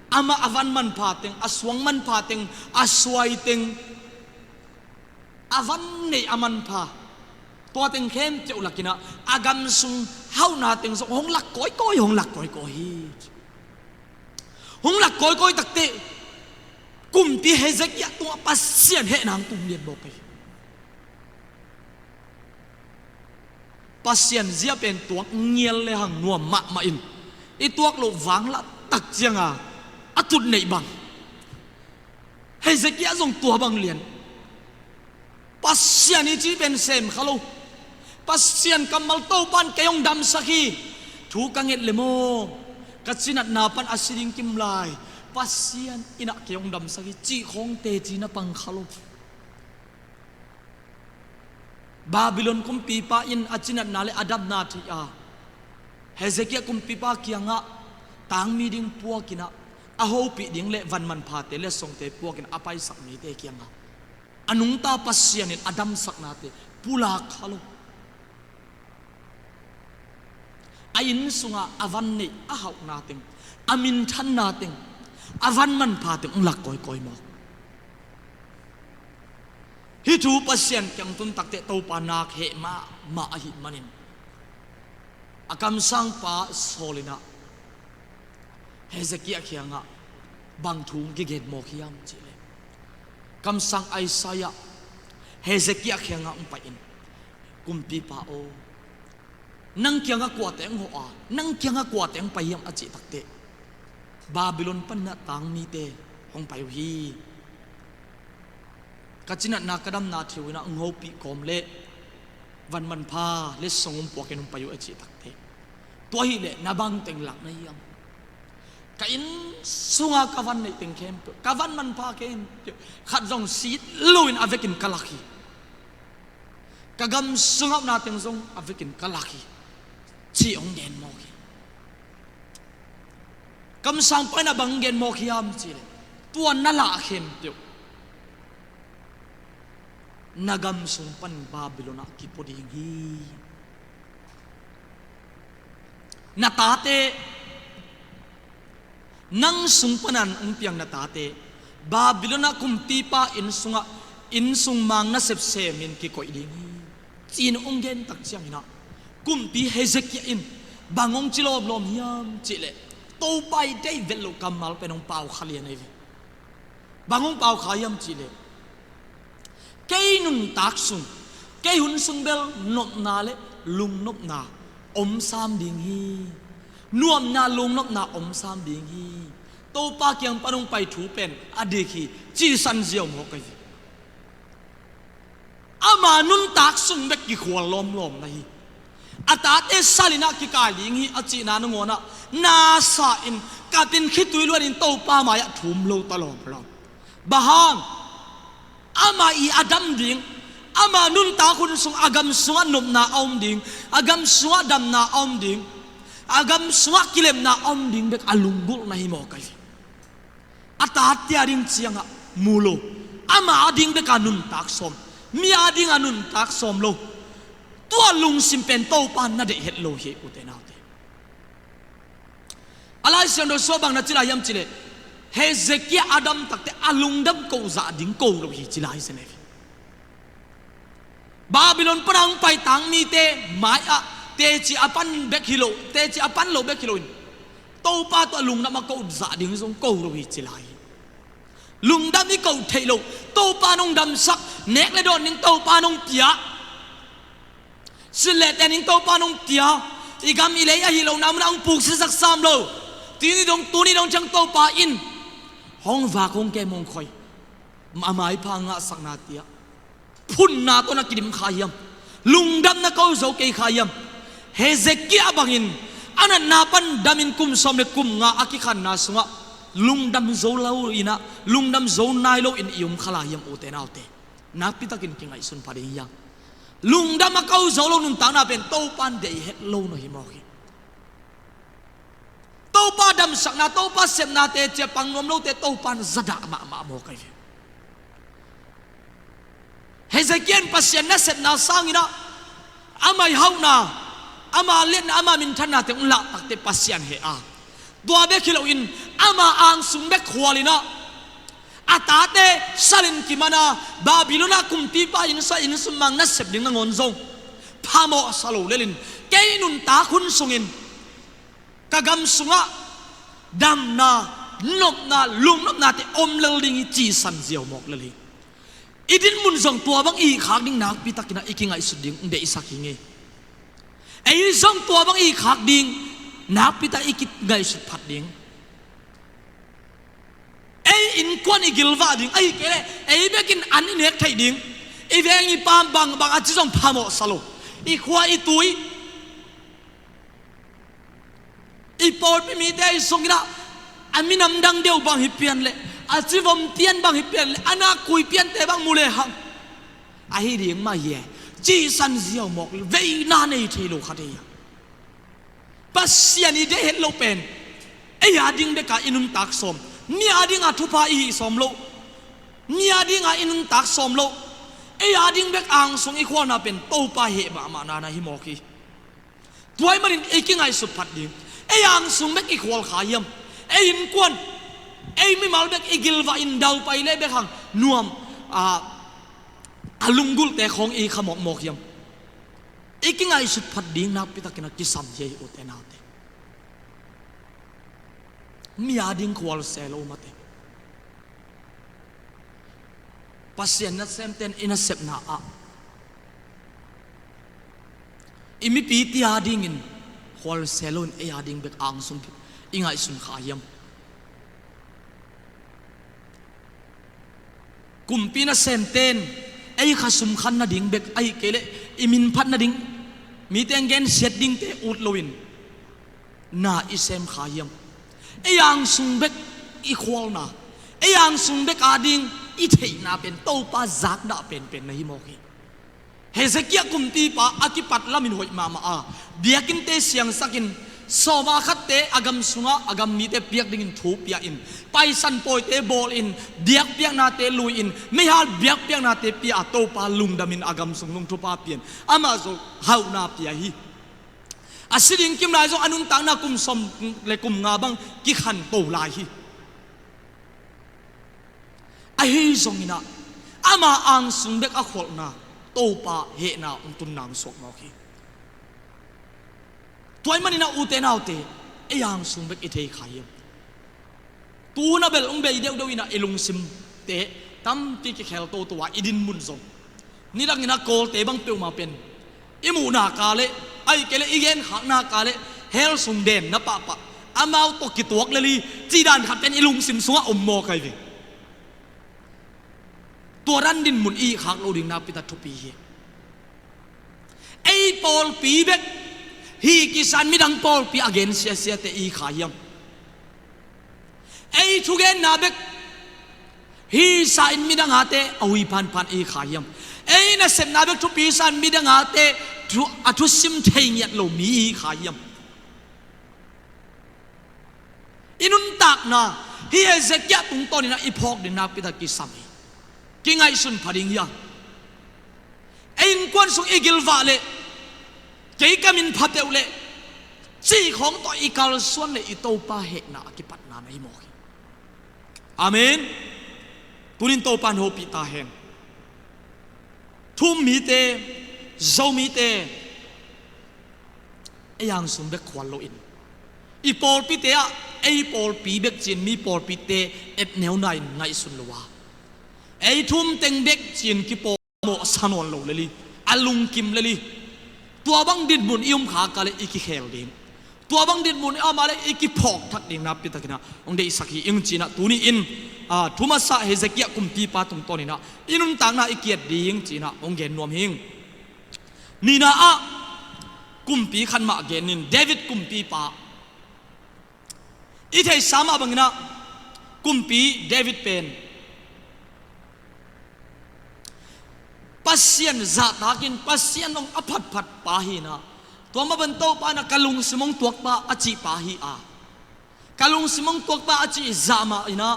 amah a van manpha teng, a suang manpha teng, a suai teng, a van neih a manpha, tua teng khempeuh lak in ah a gam sung hauhna teng zong hong lak kawikawi, hong lak kawikawi hi. Hong lak kawikawi takteh, kumpi Hezekiah tungah Pasian hehna hong tung lian mawk hi. Pasian zia pen tuak ngial le hang nuam mahmah in, i tuak loh vanglah tak cianga a tut neih bang, Hezekiah zong tua bang lian. Pasian i ci pen sem kha lo. Pasian kammal, Topa in kei hong damsak hi. Thu ka nget le maw, ka cinatna pan a si ding kim lai, Pasian in ah kei hong damsak hi, cih khawng teci na pang kha lo. Babylon kumpipa in a cinatna le a damna thei a, Hezekiah kumpipa kiangah tangmi ding puak in ah, a hopih ding le van manphate, letsongte puak in ah a paisak mite kiangah a nungta Pasian in a damsaknate pulak kha lo. A inn sungah a van neih, a hauhna teng, a minthanna teng, a van manpha teng hong lak kawikawi mawk. Hih thu Pasian kiang tun takteh Topa nak heh mahmah ahih manin, a kamsangpa Saul in ah Hezekiah kiangah bang thu hong kigen mawk hiam cih leh, kamsang Isaiah Hezekiah kiangah hong pai in, "Kumpipa aw, nang kiangah kuate hong hawh a, nang kiangah kuate hong pai hiam?" a cih takteh, "Babylon pan in ah tangmite hong pai uh hi. Ka cinatna, ka damna thei uh in ah hong hopih kawm le van manpha, letsong hong puak in hong pai uh," a cih takteh, "Tua hi leh na bangteng lak na hiam?" "Ka inn sunga ka van neih teng khempeuh, ka van manpha khempeuh, khat zong sit loin a vekin ka lak hi. Ka gam sung hauhna teng zong a vekin ka lak hi," ci hong gen mawk hi. Kamsangpa in ah bang gen mawk hiam cih leh, "Tua na lah khempeuh, na gam sung pan Babylon ah kipua ding hi. Na tate, nang sung panin hong piang na tate, Babylon ah kumpipa inn sungah, inn sung mang nasep semin kikoih ding hi," ci-in hong gen tak ciangin ah, kumpi Hezekiah in bang hong ci lawmlawm hiam cih leh, Topa i deih vet loh kammal pen hong pau kha lian ahi ve. Bang hong pau kha hiam cih leh, "Kei nuntak sung, kei hun sung bel nopna le lungnopna om sam ding hi. Nuamna, lungnopna om sam ding hi. Topa kiang pan hong pai thu pen a dik hi," ci san ziau mawk ahi ve. Ama nuntak sung bek kikhual lawmlawm na hi. A tate sal in ah kikai ding hi a cihna nangawn ah, na sa in, kap in, khitui luanin Topa mai-ah thum lo ta lawmlawm. Bang hang? Ama i a dam ding, ama nuntak hun sung a gam sungah nopna a om ding, a gam sungah damna a om ding. A gam sungah kilemna a om ding bek a lunggulh na hi maw kai? A tate a ding ciangah mu lo, ama a ding bek a nuntak sawm, mi a ding a nuntak sawm lo. Tua lungsim pen Topa na deih het lo hi, ute naute. A Lai Siangtho sungah bang na ci lai hiam cih leh, Hezekiah a dam takte a lungdam ko zah ding ko lo hi ci lai hi. Babilon pana hong paitak mite mai-ah teci a pan bek hi lo, teci a pan lo bek hi loin, Topa tawh lungdam a ko zah ding zong ko lo hi ci lai hi. Lungdam i ko theih loh, Topa nong damsak, nek le dawn ding Topa nong pia, sin le ten ding Topa nong pia, i gam i lei ahi lohna munah hong puksiasak sam lo. Tuni dong, tuni dong ciang Topa in hong vak, hong kem, hong khoi, a maipha ngahsakna tiah phunna tawh na kidim kha hiam? Lungdam na ko zo kei kha hiam? Hezekiah bangin a natna pan damin kum sawm le kum nga a kikhanna sungah lungdam zo lo inah, lungdam zo nai loin i um kha lai hiam, ute naute? Nakpitakin kingaihsun pha ding hi hang. Lungdam a ko zo lo nuntakna pen Topa in deih het lo na hi mawk hi. Topa damsakna, Topa sepna teci a pang nuam lote Topa in zadah mahmah maw kai ve. Hezekiah in Pasian nasepna sanginah ama i hauhna, ama liatna, ama minthannate hong lahtakte Pasian heh a, tua bek hi loin ama angsung bek khualinah a tate salin kimanah Babilon ah kumpipa innsa innsummang nasep ding nangawn zong phamawh sa lo lelin, kei nuntak hun sungin ka gam sungah damna, nopna, lungnopnate om lel ding hi ci san ziau mawk lel hi. I dinmun zong tua bang i hih khak ding nakpitakinah i kingaihsut ding deihsak hi ngei. Ei zong tua bang i hih khak ding nakpitak i kingaihsut phat ding. Ei innkuan i gilvah ding, ahi kei leh ei bekin an i nek theih ding. I veng i pam bangbang a ci zong phamawh sa lo. I khua i tui, i pawlpi mite i sungin ah a minam dang deuh bang hi pian leh, a civom pian bang hi pian leh, a nakkui piante bang mu lehang ahi ding mah hi e, ci san ziau mawk, veina nei thei lo kha thei a. Pasian i deih het loh pen ei a ding beka i nuntak sawm, mi a dinga thupha i hih sawm loh, mi a dinga i nuntak sawm loh, ei a ding bek angsung i khualna pen Topa heh mahmahna na hi mawk hi. Tua ahih manin ei kingaihsut phat ding. Ei angsung bek i khual kha hiam? Ei innkuan, ei mimal bek i gilvah in daupai leh bek hang nuam a, a lunggulhte khawng i kha mawkmawk hiam? I kingaihsut phat ding nakpitakin a kisam hi ei, ute naute. Mi a ding khual se lo mate. Pasian nasemten i nasepna ah i mipi ti a dingin khual se loin ei a ding bek angsung i ngaihsun kha hiam? Kumpi nasemten ei khasum khan nading bek ahi kei leh i min phat nading, mite gensiat dingte ut loin na i sem kha hiam? Ei angsung bek i khualna, ei angsung bek a ding i theihna pen Topa zakdah penpen na hi mawk hi. Hezekiah kumpipa a kipat lamin hoih mahmah a, biakinnte siangsakin, sawma khatte a gam sungah a gam mite piak dingin thu pia-in, paisan pawite bawlin, biakpiaknate lui-in, meihal biakpiaknate pia a, Topa lungdamin a gam sung lungthupha pia-in amah zong hauhna pia hi. A si ding kim lai zong a nuntakna kum sawm le kum nga bang kikhanto lai hi. Ahi zonginah ama angsung bek a khualna Topa hehna hong tunna hong suak mawk hi. Tua ahih maninah ute naute, ei angsung bek i thei kha hiam? Tu hun a bel hong bei deuhdeuh inah i lungsimte tampi kikhel toto a, i dinmun zong nidangin a Kawlte bang peuhmah pen i muhna ka leh, ahi kei leh i genkhakna ka leh, hell sung den na pahpah, amau tawh kituak lel hi, cih dan khat pen i lungsim sungah om mawk ahi ve. Tua dan dinmun i hih khak loh ding nakpita thupi hi. Ei pawlpi bek hih kisa-in midang pawlpi a gen siasiate i hih kha hiam? Ei thugenna bek hisa-in midang ate a hui phanphan i hih kha hiam? Ei nasepna bek thupi sa-in midang ate thu, a thusim thei ngiat lo mi i hih kha hiam? I nuntakna hi Hezekiah tungtawnin ah i phawk ding nakpi tak kisam hi. Kingaihsun pha ding hi a, ei innkuan sung i gilvah leh, kei ka min pha peuh leh, cih khawng tawh i kalsuan leh i Topa hehna a kipatna na hi mawk hi. Amen. Tunin Topa in hopih ta hen. Thu-um mite, Zomite, ei angsung bek khual loin, i pawlpite ah ei pawlpi bek ci-in mi pawlpite etneu na-in ngaihsun lo a, ei thu-um teng bek ci-in kipawlmawhsa nawn lo lel hi. A lungkim lel hi. Tua bang dinmun i om khak leh i kikhel ding, tua bang dinmun i om leh i kiphawk thak ding nakpi takin ah hong deihsak hi ing ci-in ah tuni-in, a, thu masa Hezekiah kumpipa tungtawnin ah i nuntakna i ki-et ding ci-in ah hong gen nuam hi ing. Nihna ah kumpi khat mah genin, David kumpipa. I theihsa mah bangin ah kumpi David pen Pasian zahtakin Pasian hong a phatphat pa hi-in ah, tua mah bang Topa in ah ka lungsim hong tuakpa a cihpa hi a, ka lungsim hong tuakpa a cih zah mah in ah,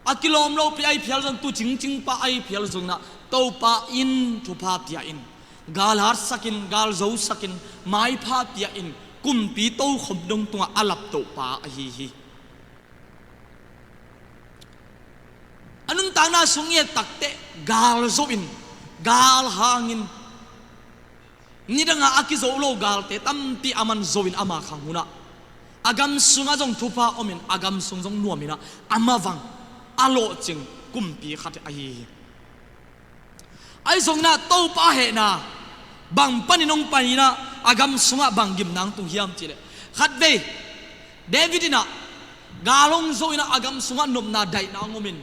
a kilawm lopi ahi phial zong, tu cingcingpa ahi phial zong in ah, Topa in thupha pia-in, gal hatsakin, gal zosakin, maipha pia-in, kumpi tokhom dong tungah a laptohpa ahi hi. A nuntakna sung i et takteh, gal zo-in, gal hangin, nidangah a kizo lo galte tampi aman zo-in ama khang hun ah, a gam sungah zong thupha omin, a gam sung zong nuamin ah, a mavang, a lawhcing kumpi khat ahi hi. Ahi zongin ah Topa hehna bang panin hong pai-in ah, a gam sungah bang gimna hong tung hiam cih leh, khatvei David in ah gal hong zo-in ah, a gam sungah nopna daihna hong omin,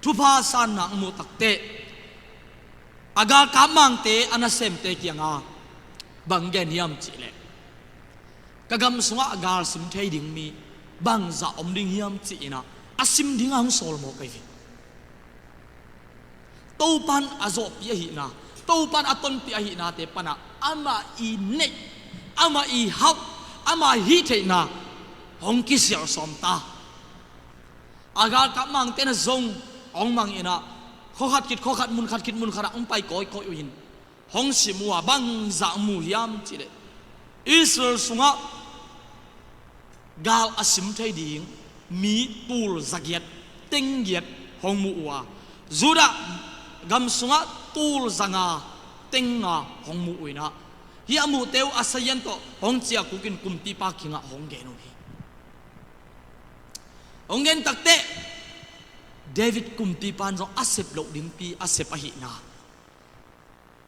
thupha sanna hong muh takteh, a galkap mangte, a nasemte kiangah bang gen hiam cih leh, ka gam sungah gal sim thei ding mi bangzah om ding hiam ci-in ah, a sim dingah hong sawl mawk ahi hi. Topa in a zawhpih ahihna, Topa in a tonpih ahihnate panah amah i neih, amah i hauh, amah hih theihna hong kisial sawm ta. A galkap mangte in ah zong hong mang-in ah, khua khat khit khua khat, mun khat khit mun khatah hong pai kawikawi uh hi. Hong sim uh a, bangzah hong mu hiam cih leh, Israel sungah gal a sim thei ding mi tul zagiat, teng giat hong mu uh a, Judah gam sungah tul zanga, teng nga hong mu uh in ah, hih a muhte uh a sazian tawh hong ciahkukin kumpipa kiangah hong gen uh hi. Hong gen takteh, David kumpipa in zong a sep loh dingpi a sep ahihna,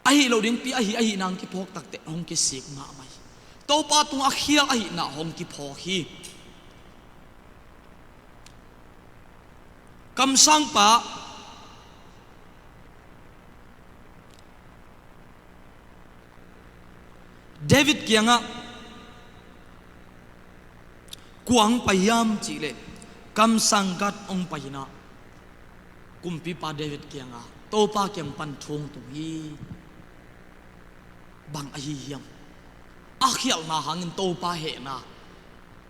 a hih loh dingpi a hih ahihna hong kiphawk takteh hong kisik mahmah hi. Topa tungah a khial ahihna hong kiphawk hi. Kamsangpa David kiangah kua hong pai hiam cih leh, kamsang Gad hong pai-in ah, kumpipa David kiangah, Topa kiang pan thu hong tung hi. Bang ahi hiam? A khialhna hangin Topa hehna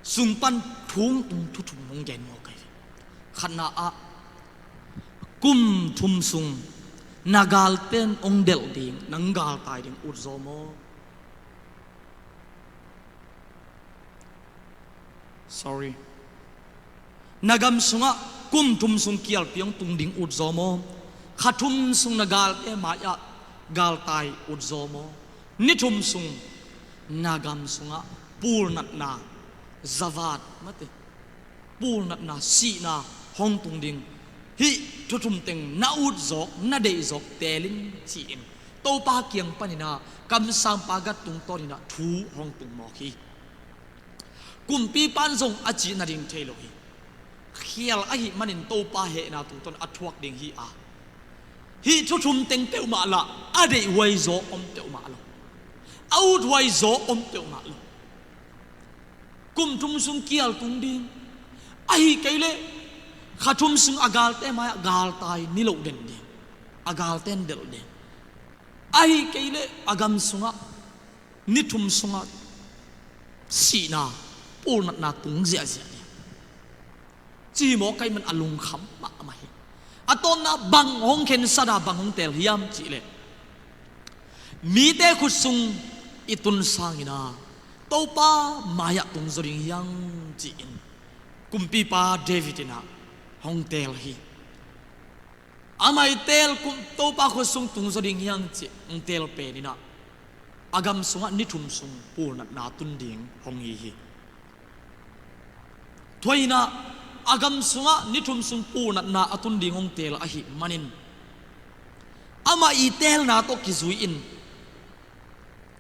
sung pan thu hong tung thu thum hong gen mawk ahi hi. Khatna ah, kum thum sung na galten hong delh ding, nang galtai ding ut zaw maw? Sorry. Na gam sungah kum thum sung kialpi hong tung ding ut zaw maw? Kha thum sung na galte mai-ah galtai ut zaw maw? Ni thum sung na gam sungah pulnatna, zavat mate, pulnatna, sihna hong tung ding, hih thu thum teng na ut zawk, na deih zawk teel in, ci-in Topa kiang panin ah kamsangpa Gad tungtawnin ah thu hong tung mawk hi. Kumpipa in zong a cih nading thei lo hi. Khial ahih manin Topa hehna tungtawn a thuak ding hi a, hih thu thum teng peuhmah lah a deihhuai zaw om peuhmah lo, a uthuai zaw om peuhmah lo. Kum thum sung kial tung ding, ahih kei leh kha thum sung a galte mai-ah galtai ni loh den ding, a galten delh ding, ahih kei leh a gam sungah ni thum sungah sihna, pulnatna tung ziahziah ding. Ci mawk ahih man a lungkham mahmah hi. A tawpna bang hong khensat a bang hong teel hiam cih leh, mite khut sung i tun sangin ah Topa mai-ah tung zaw ding hi hang ci-in kumpipa David in ah hong teel hi. Amah i teel kum, Topa khut sung tung zaw ding hi hang ci hong teel pen in ah a gam sungah ni thum sung pulnatna tun ding hong hi hi. Tua in ah a gam sungah ni thum sung pulnatna a tun ding hong teel ahih manin, amah i teelna tawh kizui-in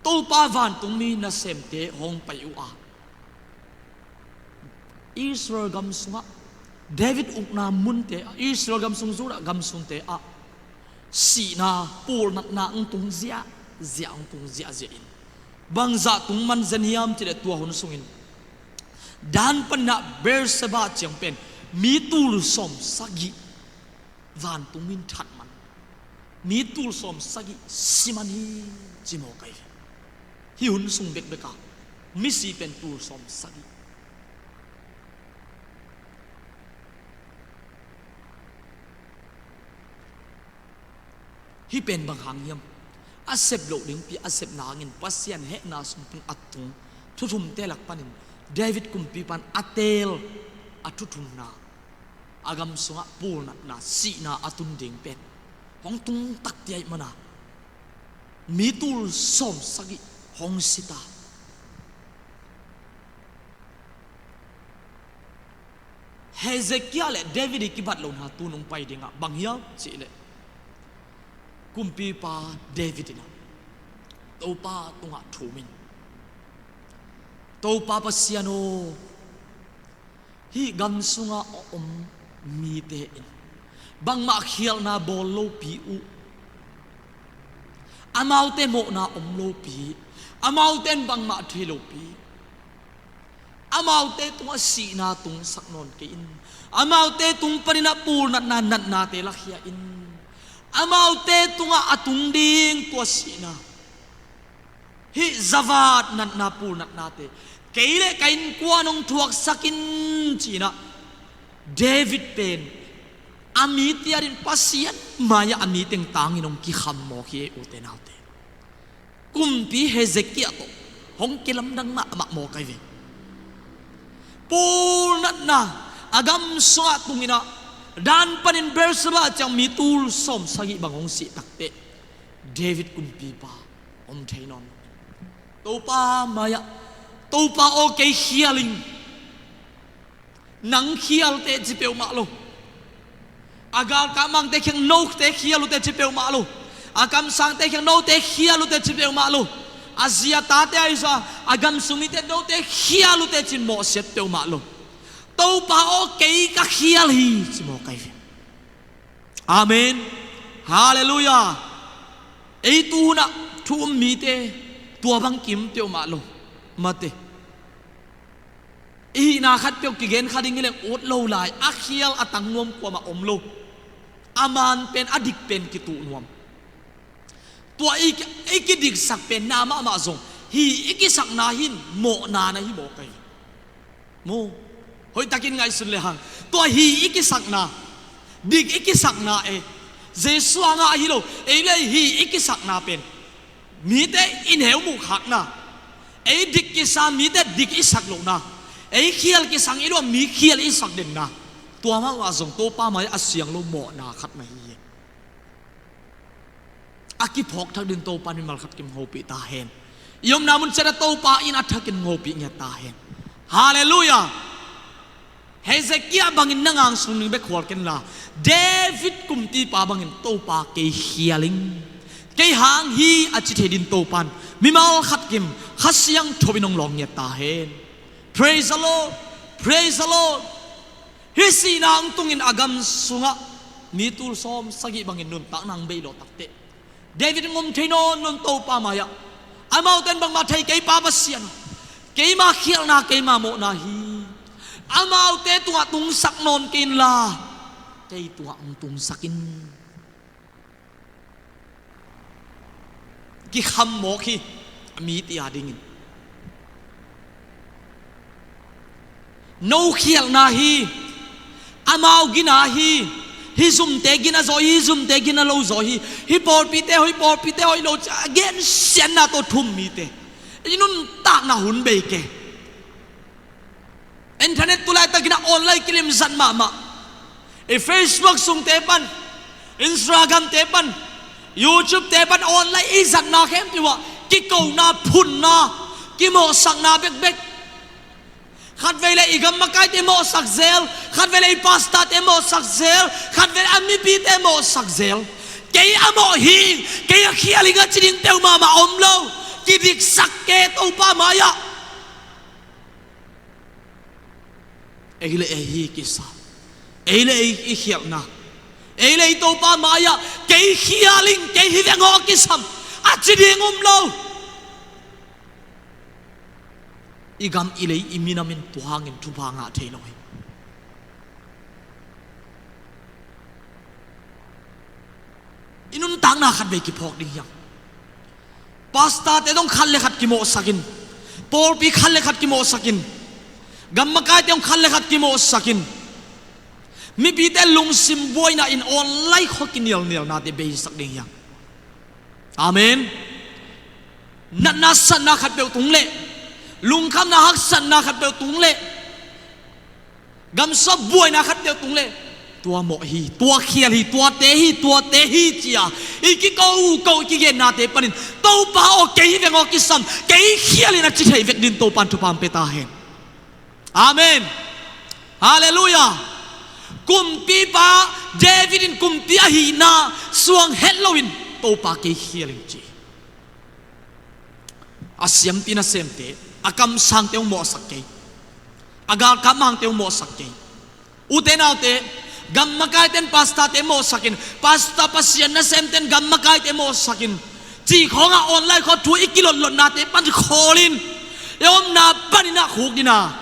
Topa vantungmi nasemte hong pai uh a, Israel gam sungah, David ukna munte ah, Israel gam sung Judah gam sungte ah sihna, pulnatna hong tung ziahziah, hong tung ziahziah in, bangzah tung man zen hiam cih leh tua hun sungin Dan panin ah Beersheba ciang pen mi tul sawm sagih vantung in that man, mi tul sawm sagih si man hi ci mawk ahi hi. Hih hun sung bekbek a misi pen tul sawm sagih. Hih pen bang hang hiam? A sep loh dingpi a sepna hangin Pasian hehna sung tung a tung thu thumte lak panin David kumpipa in a teel a thu thumna, a gam sungah pulnatna, sihna a tun ding pen hong tung takte ahih man a mi tul sawm sagih hong si ta. Hezekiah le David i kibat lohna tu-in hong pai dingah bang hiam cih leh, kumpipa David in ah Topa tungah thum in, Topa Pasian aw, hih gam sungah a om mite in bangmah khialhna bawl lopi uh, amaute mawhna om lopi, amaute in bangmah thei lopi, amaute tungah sihna tungsak nawn kei in. Amaute tung panin ah pulnatna, natnate lakhia in. Amaute tungah a tung ding tua sihna, hih zavat natna, pulnatnate kei le ka innkuan hong thuaksak in ci-in ah David pen a mite adingin Pasian mai-ah a mi teng tangin hong kikham mawk hi, ute naute. Kumpi Hezekiah tawh hong kilamdang mahmah mawk ahi ve. Pulnatna a gam sungah tung in ah, Dan panin Beersheba ciang mi tul sawm sagih bang hong sih takteh, David kumpipa om thei nawn lo. Topa mai-ah, Topa aw, kei khial ing. Nang khial teh ci peuhmah lo. A galkap mangte kiang note khial uh teh ci peuhmah lo. A kamsangte kiang note khial uh teh ci peuhmah lo. A zi a tate ahi zong a gam sung mite note khial uh teh ci-in mawhsiat peuhmah lo. Topa aw, kei ka khial hi ci mawk ahi ve. Amen. Halleluiah. Ei tu hunah thu um mite tua bang kim peuhmah lo. Mate, i hihna khatpeuh kigen kha ding hi leng ut lo lai, a khial a tang nuam kuamah om lo. A man pen a dik pen kituh nuam. Tua i, i kidiksak pen na mahmah zong hih i kisakna hi-in mawhna na hi mawk ahi. Maw, hoihtakin ngaihsun le hang, tua hih i kisakna, dik i kisakna e, Jesu hangah ahi lo, ei le hih i kisakna pen mite i neu muh khakna, ei dik kisa mite dik i sak lohna, ei khial kisang i lua mi khial i sak denna, tua mahmah zong Topa mai a siang lo mawhna khat na hi hi. A kiphawk thak dingin Topa in mimal khat kim hopih ta hen. I omna mun ciat ah Topa in a thakin hopih ngiat ta hen. Halleluiah. Hezekiah bangin na ngangsung ding bek khual ken la, David kumpipa bangin Topa kei khial ing, kei hang hi a ci thei dingin Topa in mimal khat kim Kha Siangtho in hong lawng ngiat ta hen. Praise the Lord. Praise the Lord. Hih sihna hong tungin a gam sungah mi tul sawm sagih bangin nuntakna hong beih lawh takteh, David in hong om thei nawn lo in Topa mai-ah, amaute in bangmah thei kei, Pa Pasian aw, keima khialhna, keima mawhna hi. Amaute tungah tungsak nawn kei inla, kei tungah hong tungsak in. Kikham mawk hi, a mite adingin. No khialhna hi, Amau gina hi. Hih zumte gina zaw hi, hih zumte gina lo zaw hi. Hih pawlpite hoih, pawlpite hoih lo ci a gensiatna tawh thum mite i nuntakna hun bei kei. Internet tu laitakin a online kilim zat mahmah. I Facebook sungte pan, Instagram te pan, YouTube te pan online i zatna khempeuh ah kikona, phunna, kimawhsakna bekbek. Khatvei le i gam makaite mawhsak zel, khatvei le i pastorte mawhsak zel, khatvei le a mipite mawhsak zel. Kei a mawh hi, kei a khial hi a ci ding peuhmah mah om lo. Kidiksak kei Topa mai-ah. Ei le ei hi kisa. Ei le ei i khialhna. Ei le ei Topa mai-ah kei khial ing, kei hi veng aw kisam a ci ding um lo. I gam i lei i minam in tua hangin thupha ngah thei lo hi. I nuntakna khatvei kiphawk ding hiam? Pastorte dong khat le khat kimawhsakin, pawlpi khat le khat kimawhsakin, gam makaite dong khat le khat kimawhsakin, mipite lungsim buaina in online khua kinialnialnate beisak ding hiam? Amen. Natna satna khatpeuh tung leh, lungkhamna haksatna khatpeuh tung leh, gamsa buaina khatpeuh tung leh, tua mawh hi, tua khial hi, tuate hi, tuate hi ci-a i kiko ko i kigennate panin Topa aw kei hi veng aw kisam, kei khial in a ci thei vek din Topan thupha hong pia ta hen. Amen. Halleluiah. Kumpipa David in kumpi ahihna suang het loin Topa kei khial ing ci. A siampi nasemte, a kamsangte hong mawhsak kei. A galkap mangte hong mawhsak kei. Ute naute, gam makaite in pastorte mawhsakin, pastor Pasian nasemte in gam makaite mawhsakin, cih khawngah online khawng thu i kilotlotnate pan khawlin i omna panin a khukdin a,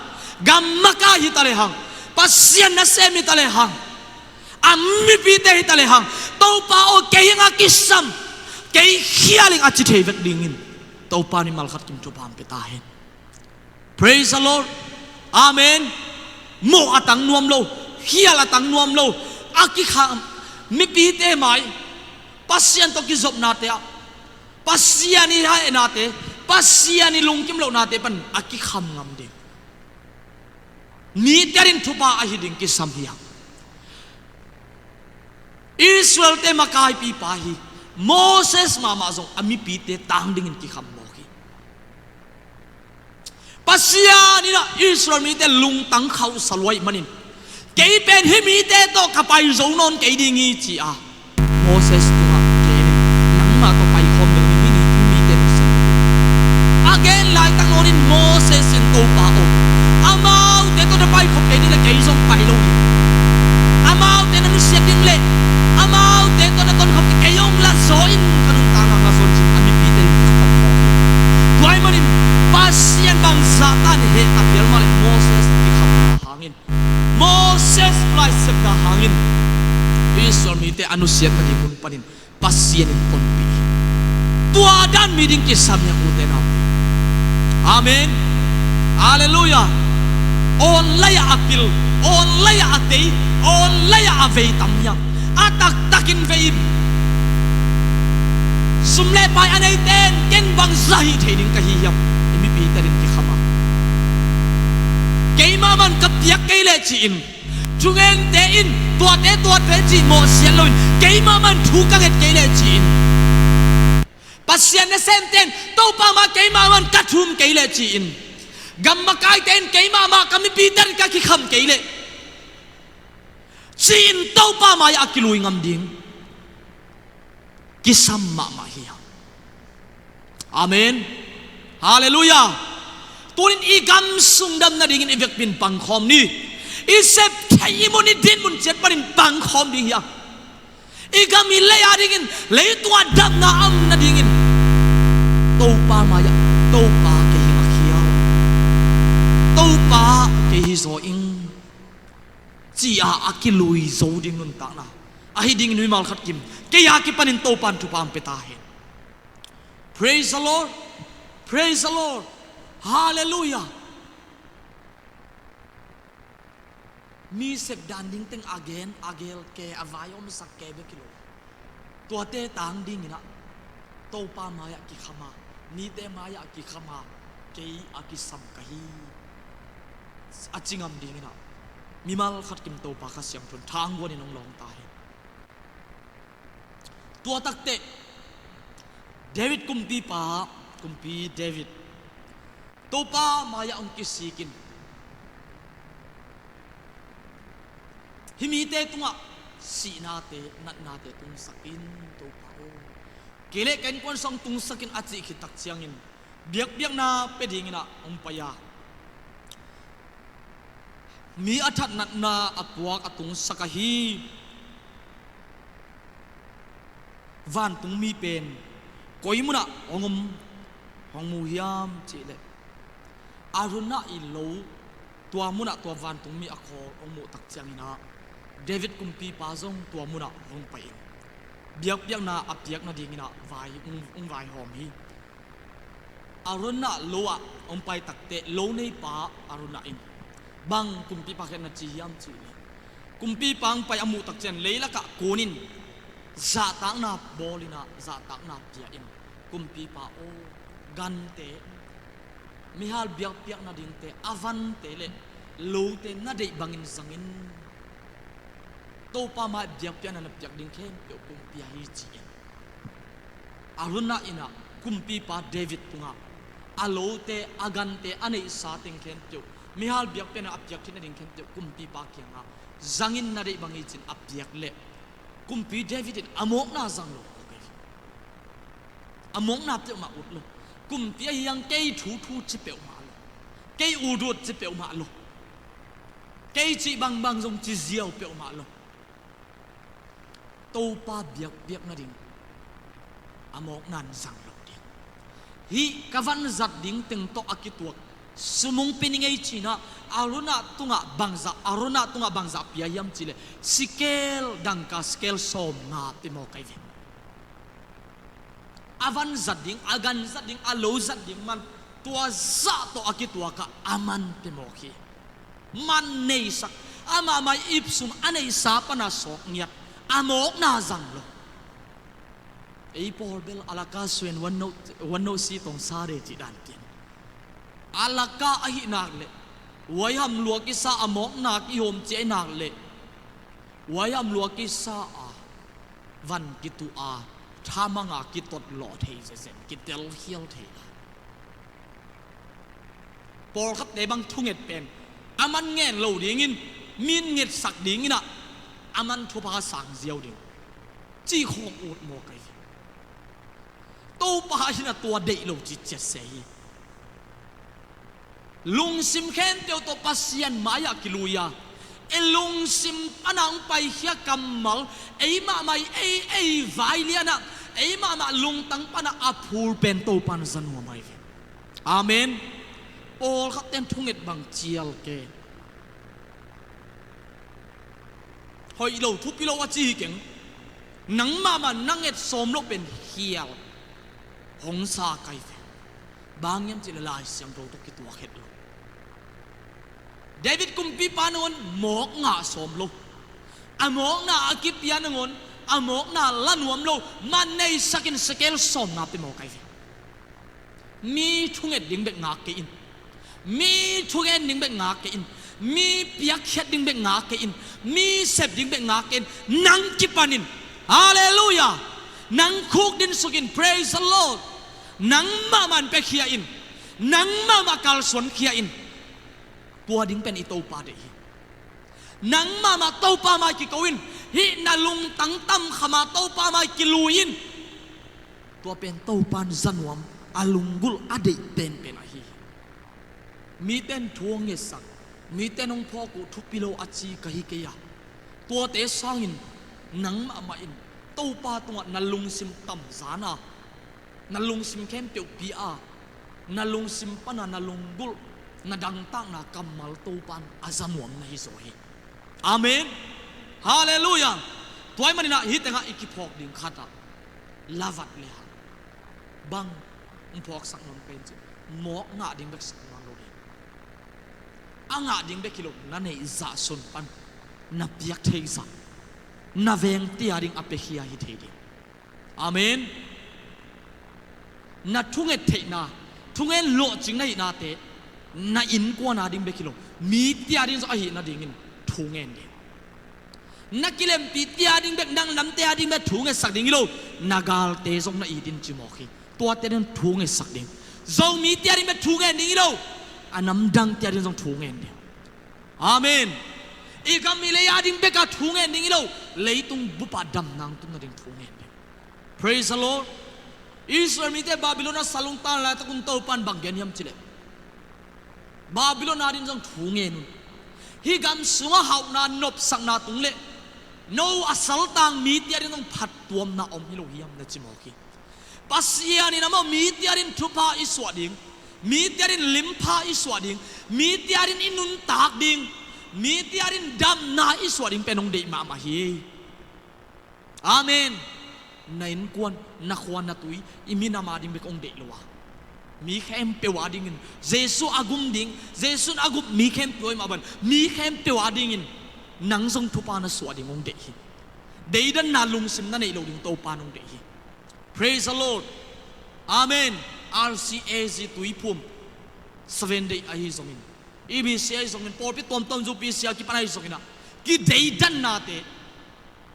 gam makai hi ta lehang, Pasian nasem hi ta lehang, a mipite hi ta lehang, Topa aw kei hi a kisam, kei khial ing a ci thei vek dingin Topa in mimal khat kim thupha hong pia ta hen. Praise the Lord. Amen. Mawh a tang nuam lo, khial a tang nuam lo, a kikham mipite mai, Pasian tawh kizopnate ah, Pasian i hainate, Pasian i lungkim lohnate pan a kikham ngam ding. Mite ading thupha ahi ding kisam hiam? Israelte makaipipa hi Moses mahmah zong a mipite tang dingin kikham mawk hi. Pasian in ah Israel mite lungtang khauhsa lua ahih manin, kei pen hih mite tawh ka pai zo nawn kei ding hi ci-a Moses tungah gen in, nangmah tawh pai khawm lo ding hi, hih mite nusia. A gen laitak nawnin Moses in, Topa aw, amaute tawh na pai khop kei ding leh kei zong pai lo ding. Amaute na nusiat ding leh amaute tawh na ton khop kei hong la zaw in, ka nuntakna hong la zaw in ci-in a mipite in kikham mawk hi. Tua ahih manin Pasian bangzah tan heh ta phial mah leh Moses kikhamna hangin, Moses laisepna hangin Israel mite a nusiat nading hun panin Pasian in honpih hi. Tua dan mi ding kisam hiam, ute naute? Amen. Halleluiah. Online ah a pil, online ah a tei, online ah a vei tam hiam? A taktakin vei in. Sum le pai a neite in ken bangzah hih thei ding ka hi hiam? I mipite ading kikham a, keimah man ka piak kei leh ci-in, thungente in tuate tuate cih mawhsiat loin, keimah man thu ka nget kei leh ci-in, Pasian nasemte in Topa mah keimah man ka thum kei leh ci-in, gam makaite in keimah mah ka mipite in ka kikham kei leh ci-in Topa mai-ah a kilui ngam ding kisam mahmah hi hang. Amen. Halleluiah. Tunin i gam sung dam nadingin i vekpi in pangkhawm ni. I sep theih, i mun, i dinmun ciat panin pangkhawm ding hi hang. I gam i lei adingin, leitung ah damna a om nadingin Topa mai-ah, Topa kei hi a khial, Topa kei hi zaw ing, ci-a a kilui zo ding nuntakna ahi dingin mimal khat kim kei a kipanin Topa in thupha hong pia ta hen. Praise the Lord. Praise the Lord. Halleluiah. Mi sep dan ding teng a gen, a gel ke, a vai omsak ke bek hi lo. Tuate tang dingin ah Topa mai-ah kikham a, mite mai-ah kikham a, kei a kisam ka hi, a ci ngam dingin ah mimal khat kim Topa Kha Siangtho in thangguanin hong lawng ta hi. Tua takteh David kumpipa, kumpi David, Topa mai-ah hong kisikin, hih mite tungah sihnate, natnate tungsak in, Topa aw, kei le ka innkuan sung tungsak in, a cih khit tak ciangin biakpiakna pia dingin ah hong pai a, mi a that natna a puak, a tungsak ahi vantungmi pen koi munah hong om, hong mu hiam cih leh, Araunah i lo tua munah tua vantungmi a khawl hong muh tak ciangin ah David kumpipa zong tua munah hong pai in, biakpiakna a piak nadingin ah vai, hong, hong vaihawm hi. Araunah lo-ah hong pai takteh lo neipa Araunah in bang kumpipa kiang na ci hiam cih leh, kumpipa hong pai a muh tak ciang leilakah kunin zahtakna bawl in ah, zahtakna pia in, kumpipa aw, gante, mihal biakpiak nadingte, a vante le lote na deih bangin zang in. Topa mai-ah biakpiakna na piak ding khempeuh kong pia hi, ci-in Araunah in ah kumpipa David tungah a lote, a gante, a neihsa teng khempeuh, mihal biakpiakna a piak theih nading khempeuh kumpipa kiangah zang in, na deih bang hi, ci-in a piak leh kumpi David in a mawkna zang lo. A mawkna peuhmah ut lo. Kumpi ahi hang kei thuthu ci peuhmah lo. Kei utut ci peuhmah lo. Kei cih bangbang zong ci ziau peuhmah lo. Topa biakpiak nading a mawkna in zang lo ding. Hih ka vanzat ding teng tawh a kituak sumung pia ning ei, ci-in ah Araunah tungah bangzah, Araunah tungah bangzah pia hiam cih leh sikel, dangka sikel sawmnga pia mawk ahi ve. A vanzat ding, a ganzat ding, a lozat ding man, tua zah tawh a kituak ah a man pia mawk hi. Man neisak, amah mai ip sung a neihsa pan a sawk ngiat, a mawkna zang lo. Ei pawl bel a laka suen wan no, wan no si tong sa de cih dan pen, a laka ahih nak leh, huaiham lua kisa, a mawkna kihawm ci ahih nak leh, huaiham lua kisa a, van kituh a, thamang a kitot lawh thei zenzen, kitelkhial thei a. Pawlkhatte bang thunget pen a man ngen lo dingin, min ngetsak dingin ah a man thupha sang ziau ding, cih khawng ut mawk ahi ve. Topa in ah tua deih lo ci ciat se hi. Lungsim khempeuh tawh Pasian mai-ah kilui a, i lungsim pan a hong paikhia kammal, ei mahmah i ei, ei vai lian ah, ei mahmah lungtang pan a a phul pen Topa in za nuam ahi ve. Amen. Pawlkhatte in thunget bang cial ke. Hoih lo, thupi lo a ci hi keng. Nang mahmah na nget sawm loh pen khial hong sa ka hi ve. Bang hiam cih leh Lai Siangtho tawh kituak het lo. David kumpipa nangawn mawk ngah sawm lo. A mawkna a kipia nangawn a mawkna la nuam lo. Man neisak in sikel sawmnga pia mawk ahi ve. Mi thunget ding bek ngak kei in. Mi thugen ding bek ngak kei in. Mi piakkhiat ding bek ngak kei in. Mi sep ding bek ngak kei in. Nang kipan in. Halleluiah. Nang khukdin suk in. Praise the Lord. Nang mahmah in piakhia in. Nang mahmah kalsuankhia in. Tua ding pen i Topa deih hi. Nang mahmah Topa mai kiko in. Hih na lungtang tamkham a Topa mai kilui in. Tua pen Topa in za nuam, a lunggulh, a deih penpen ahi hi. Mite in thu hong ngetsak, mite in hong phawk uh thupi lo a ci ka hi kei a, tuate sangin nang mahmah in Topa tungah na lungsim tamzan a, na lungsim khempeuh pia a, na lungsim pan a na lunggulh, na dangtakna kammal Topa in a za nuam na hi zaw hi. Amen. Halleluiah. Tua ahih manin ah hih tengah i kiphawk ding khat ah, lavat le hang bang hong phawksak nuam ka hiam cih leh, mawk ngah ding bek sak nuam lo ding. A ngah ding bek hi lo, na neih zah sung pan na piak theihsa, na vengte ading a piakhia hi thei ding. Amen. Na thunget theihna, thungen lawhcing na hihnate, na innkuan ading bek hi lo, mite ading zong ahih nadingin thungen ding. Na kilempite ading bek, nang namte ading bek thungetsak ding hi lo, na galte zong na it in ci mawk hi. Tuate ading thungetsak ding. Zomite ading bek thungen ding hi lo, a namdangte ading zong thungen ding. Amen. I gam i lei ading bek a thungen ding hi lo, leitung bup ah damna hong tun nading thungen ding. Praise the Lord. Israel mite Babylon ah salungtan laitak un Topan bang gen hiam cileh, Babylon ading zong thungen un. Hih gam sungah hauhna nopsakna tung leh no a saltang mite ading zong phattuamna om hi lo hiam na ci mawk hi. Pasian in amau mite ading thupha i suah ding, mite ading limpha i suah ding, mite ading i nuntak ding, mite ading damna i suah ding pen hong deih mahmah hi. Amen. Na innkuan, na khua, na tui, i minam ading bek hong deih lo a, mi khempeuh adingin Jesuh a gum ding, Jesuh in a gum mi khempeuh ahi mah bang, mi khempeuh adingin nang zong thupha na suah ding hong deih hi. Deidanna lungsim na neih loh ding Topan hong deih hi. Praise the Lord. Amen. R C A Z Tuiphum Seven Day ahi zongin, E B C ahi zongin, pawlpi tuamtuam, U P C a kipan ahi zongin ah, kideidannate,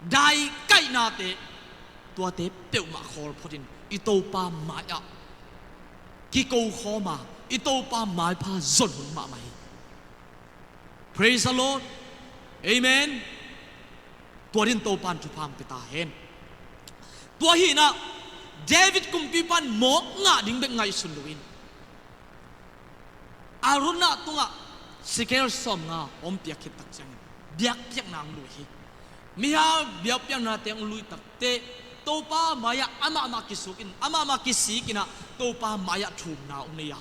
daikaihnate, tuate peuhmah khawl photin i Topa mai-ah kiko khawm a, i Topa maipha zon hun mahmah hi. Praise the Lord. Amen. Tua din Topan thupha hong pia ta hen. Tua hi-in ah David kumpipan mawk ngah ding bek ngaihsun lo in, Araunah tungah sekel sawmnga hong piak khit tak ciangin biakpiakna hong lui hi. Mihau biakpiaknate hong lui takteh Topa mai-ah amahmah kisuk in, amahmah kisik in ah Topa mai-ah thumna hong nei a,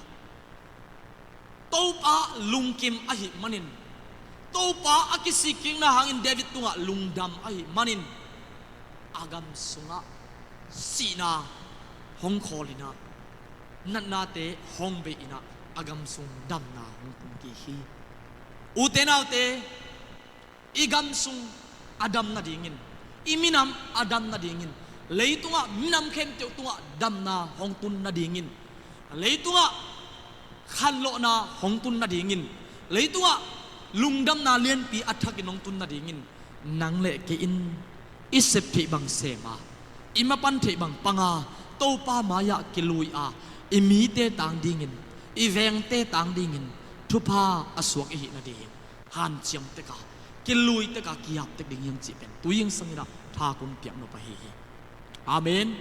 Topa lungkim ahih manin, Topa a kisikkikna hangin David tungah lungdam ahih manin, a gam sungah sihna hong khawl in ah, natnate hong bei in ah, a gam sung damna hong tung kik hi. Ute naute, i gam sung a dam nadingin, i minam a dam nadingin, leitungah minam khempeuh tungah damna hong tun nadingin, leitungah khanlawhna hong tun nadingin, leitungah lungdamna lianpi a thakin hong tun nadingin, nang le kei in i sep theih bang sem a, i mapan theih bang pang a, Topa mai-ah kilui a, i mite tang dingin, i vengte tang dingin thupha a suak i hih nading hanciam tek a, kilui tek a, kihap tek ding hiam cih pen tu zingsang in ah tha kong piak nop ahi hi. Amen.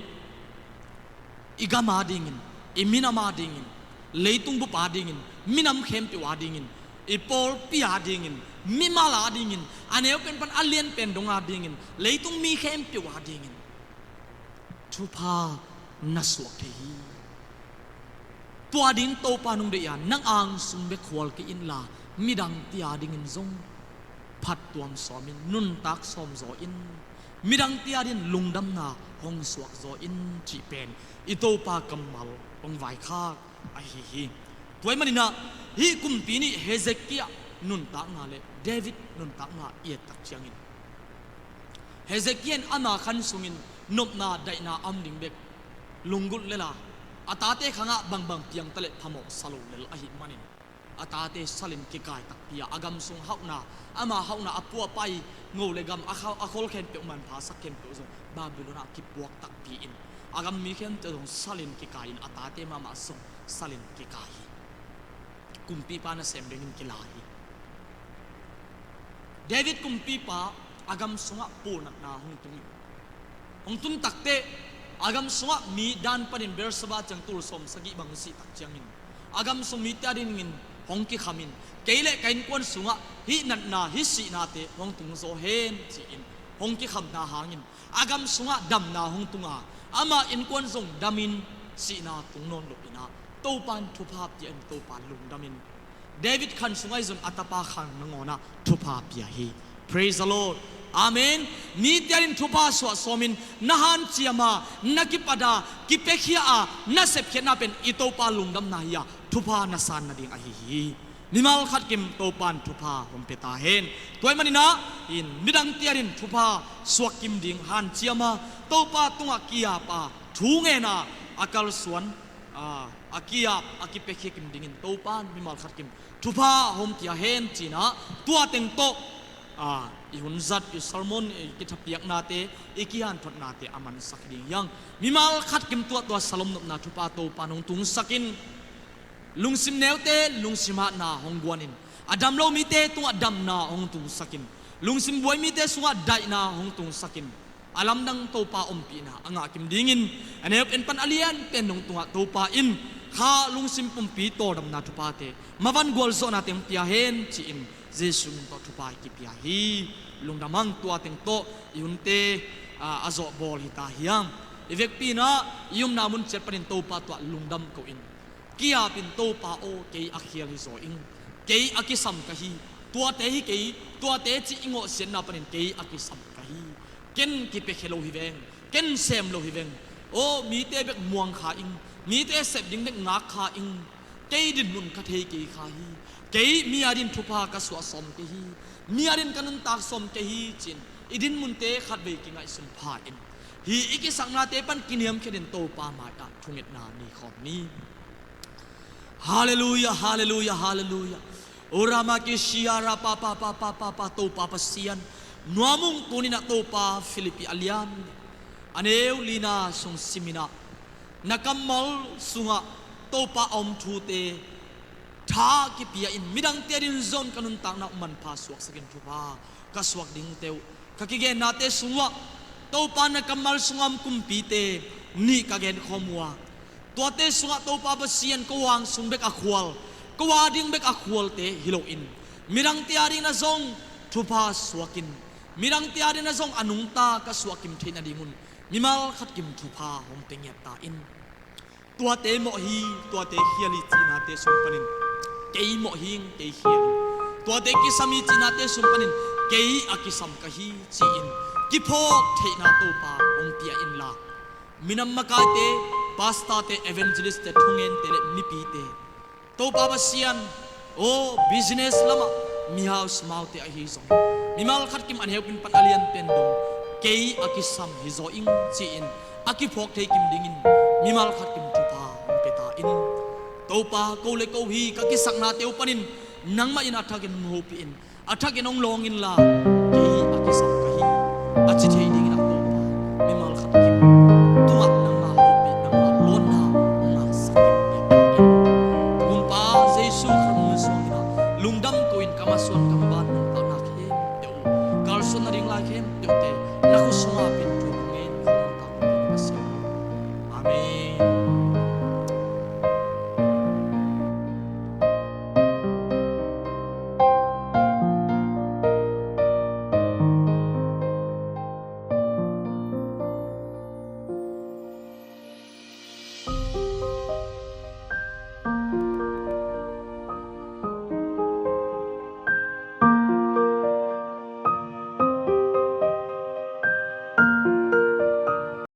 I gam adingin, i minam adingin, leitung bup adingin, minam khempeuh adingin, i pawlpi adingin, mimal adingin, a neu pen pan a lian pen dong adingin, leitung mi khempeuh adingin thupha na suak thei hi. Tua ding Topa nong deih a, nang angsung bek khual kei inla, midangte adingin zong phattuam sawmin, nuntak sawm zaw in, midangte adingin lungdamna hong suak zaw in cih pen i Topa kammal hong vaikhak ahi hi. Tua ahih manin ah, hih kumpi nih Hezekiah nuntakna le David nuntakna i et tak ciangin, Hezekiah in ama khan sungin nopna daihna a om ding bek lunggulh lel a, a tate khangah bangbang piang taleh phamawh sa lo lel ahih manin, a tate salin kikai takpi a, a gam sung hauhna, ama hauhna, a pu a pai, ngo le gam, a khau, a khol khempeuh, manpha sak khempeuh zong Babylon ah kipuak takpi in, a gam mi khempeuh zong salin kikai in, a tate mahmah zong salin kikai hi. Kumpipa nasem dingin kila hi. David kumpipa a gam sungah puahnatna hong tung hi. Hong tun takteh a gam sungah mi dan panin Beersheba ciang tul sawm sagih bang sih tak ciangin, a gam sung mite adingin hong kikham in, kei le ka innkuan sungah hih natna, hih sihnate hong tung zaw hen ci-in hong kikhamna hangin a gam sungah damna hong tung a, ama innkuan zong damin sihna tung nawn lo in ah, Topa in thupha pia in, Topa lungdam in, David khan sungah hi zong a tapa khan nangawnah thupha pia hi. Praise the Lord. Amen. Mite adingin thupha suah sawmin na hanciam a, na kipat a, kipiakhia a, na sepkhiatna pen i Topa lungdamna hi a, thupha na san nading ahi hi. Mimal khat kim Topa in thupha hong pia ta hen. Tua ahih manin ah, in midangte adingin thupha suak kim ding hanciam a, Topa tungah ki-ap a, thu ngen a, a kalsuan, a, a ki-ap, a kipiakhia kim dingin Topa in mimal khat kim thupha hong pia hen ci-in ah, tua teng tawh, a, i hun zat, i sermon, i kithapiaknate, i kihanthawnate a mansak ding hi hang. Mimal khat kim tuahtuah salom nopna thupha Topa in hong tungsak in, lungsim neute lungsim hatna hong guan in, a dam lo mite tungah damna hong tungsak in, lungsim buai mite sungah daihna hong tungsak in, a lamdang Topa ompihna a ngah kim dingin, a neu pen pan a lian pen dong tungah Topa in kha lungsim pumpi tawldamna thuphate, mavan gualzawhna teng pia hen ci-in, Jesuh min tawh thupha i kipia hi. Lungdam hang. Tua teng tawh i hunte, a, a zawh bawl hi ta hi hang. I vekpi in ah, i omna mun ciat panin Topa tungah lungdam ko in, ki-ap in, Topa aw, kei a khial hi zaw ing, kei a kisam ka hi, tuate hi kei, tuate cih i ngawhsiatna panin kei a kisam ka hi. Ken kipiakhia lo hi veng, ken sem lo hi veng. Aw, mite bek muang kha ing, mite sep ding bek ngak kha ing. Kei dinmun ka thei kei kha hi. Kei mi adingin thupha ka suah sawm kei hi. Mi adingin ka nuntak sawm kei hi ci-in i dinmunte khatvei kingaihsun pha in, hih i kisaknate pan kiniamkhiatin Topa mai-ah thungetna nei khawm ni. Halleluiah, halleluiah, halleluiah. Orama kishia ra pa pa pa pa pa pa, Topa Pasian, nuam ung. Tuni-in ah Topa, Philippi a lian, a neu lina sung sim in ah, na kammal sungah Topa a om thute tha kipia in, midangte adingin zong ka nuntakna uh manpha suaksakin thupha ka suak dingte uh ka kigennate sungah, Topa, na kammal sungah om kumpite nih ka genkhawm uh a, tuate sungah Topa Pasian, ko ang sung bek a khual, ko ading bek a khualte hi loin, midangte adingin ah zong thupha suakin, midangte adingin ah zong a nungta ka suah kim theih nadingun mimal khat kim thupha hong pia ngiat ta in. Tuate mawh hi, tuate khial hi cihnate sung panin kei mawh hing, kei khial hing. Tuate kisam hi cihnate sung panin kei a kisam ka hi ci-in kiphawk theihna Topa hong pia inla, minam makaite, pastorte, evangelistte, thungente le mipite, Topa Pasian, aw, business lamah, mi house maute ahi zongin, mimal khat kim a neu pen pan a lian pen dong, kei a kisam hi zaw ing ci-in a kiphawk thei kim dingin mimal khat kim thupha hong pia ta in. Topa, ko le ko hi, ka kisaknate uh panin nangmah in a thakin hong hopih in, a thakin hong lawng inla, kei a kisam ka hi, a ci thei dingin ah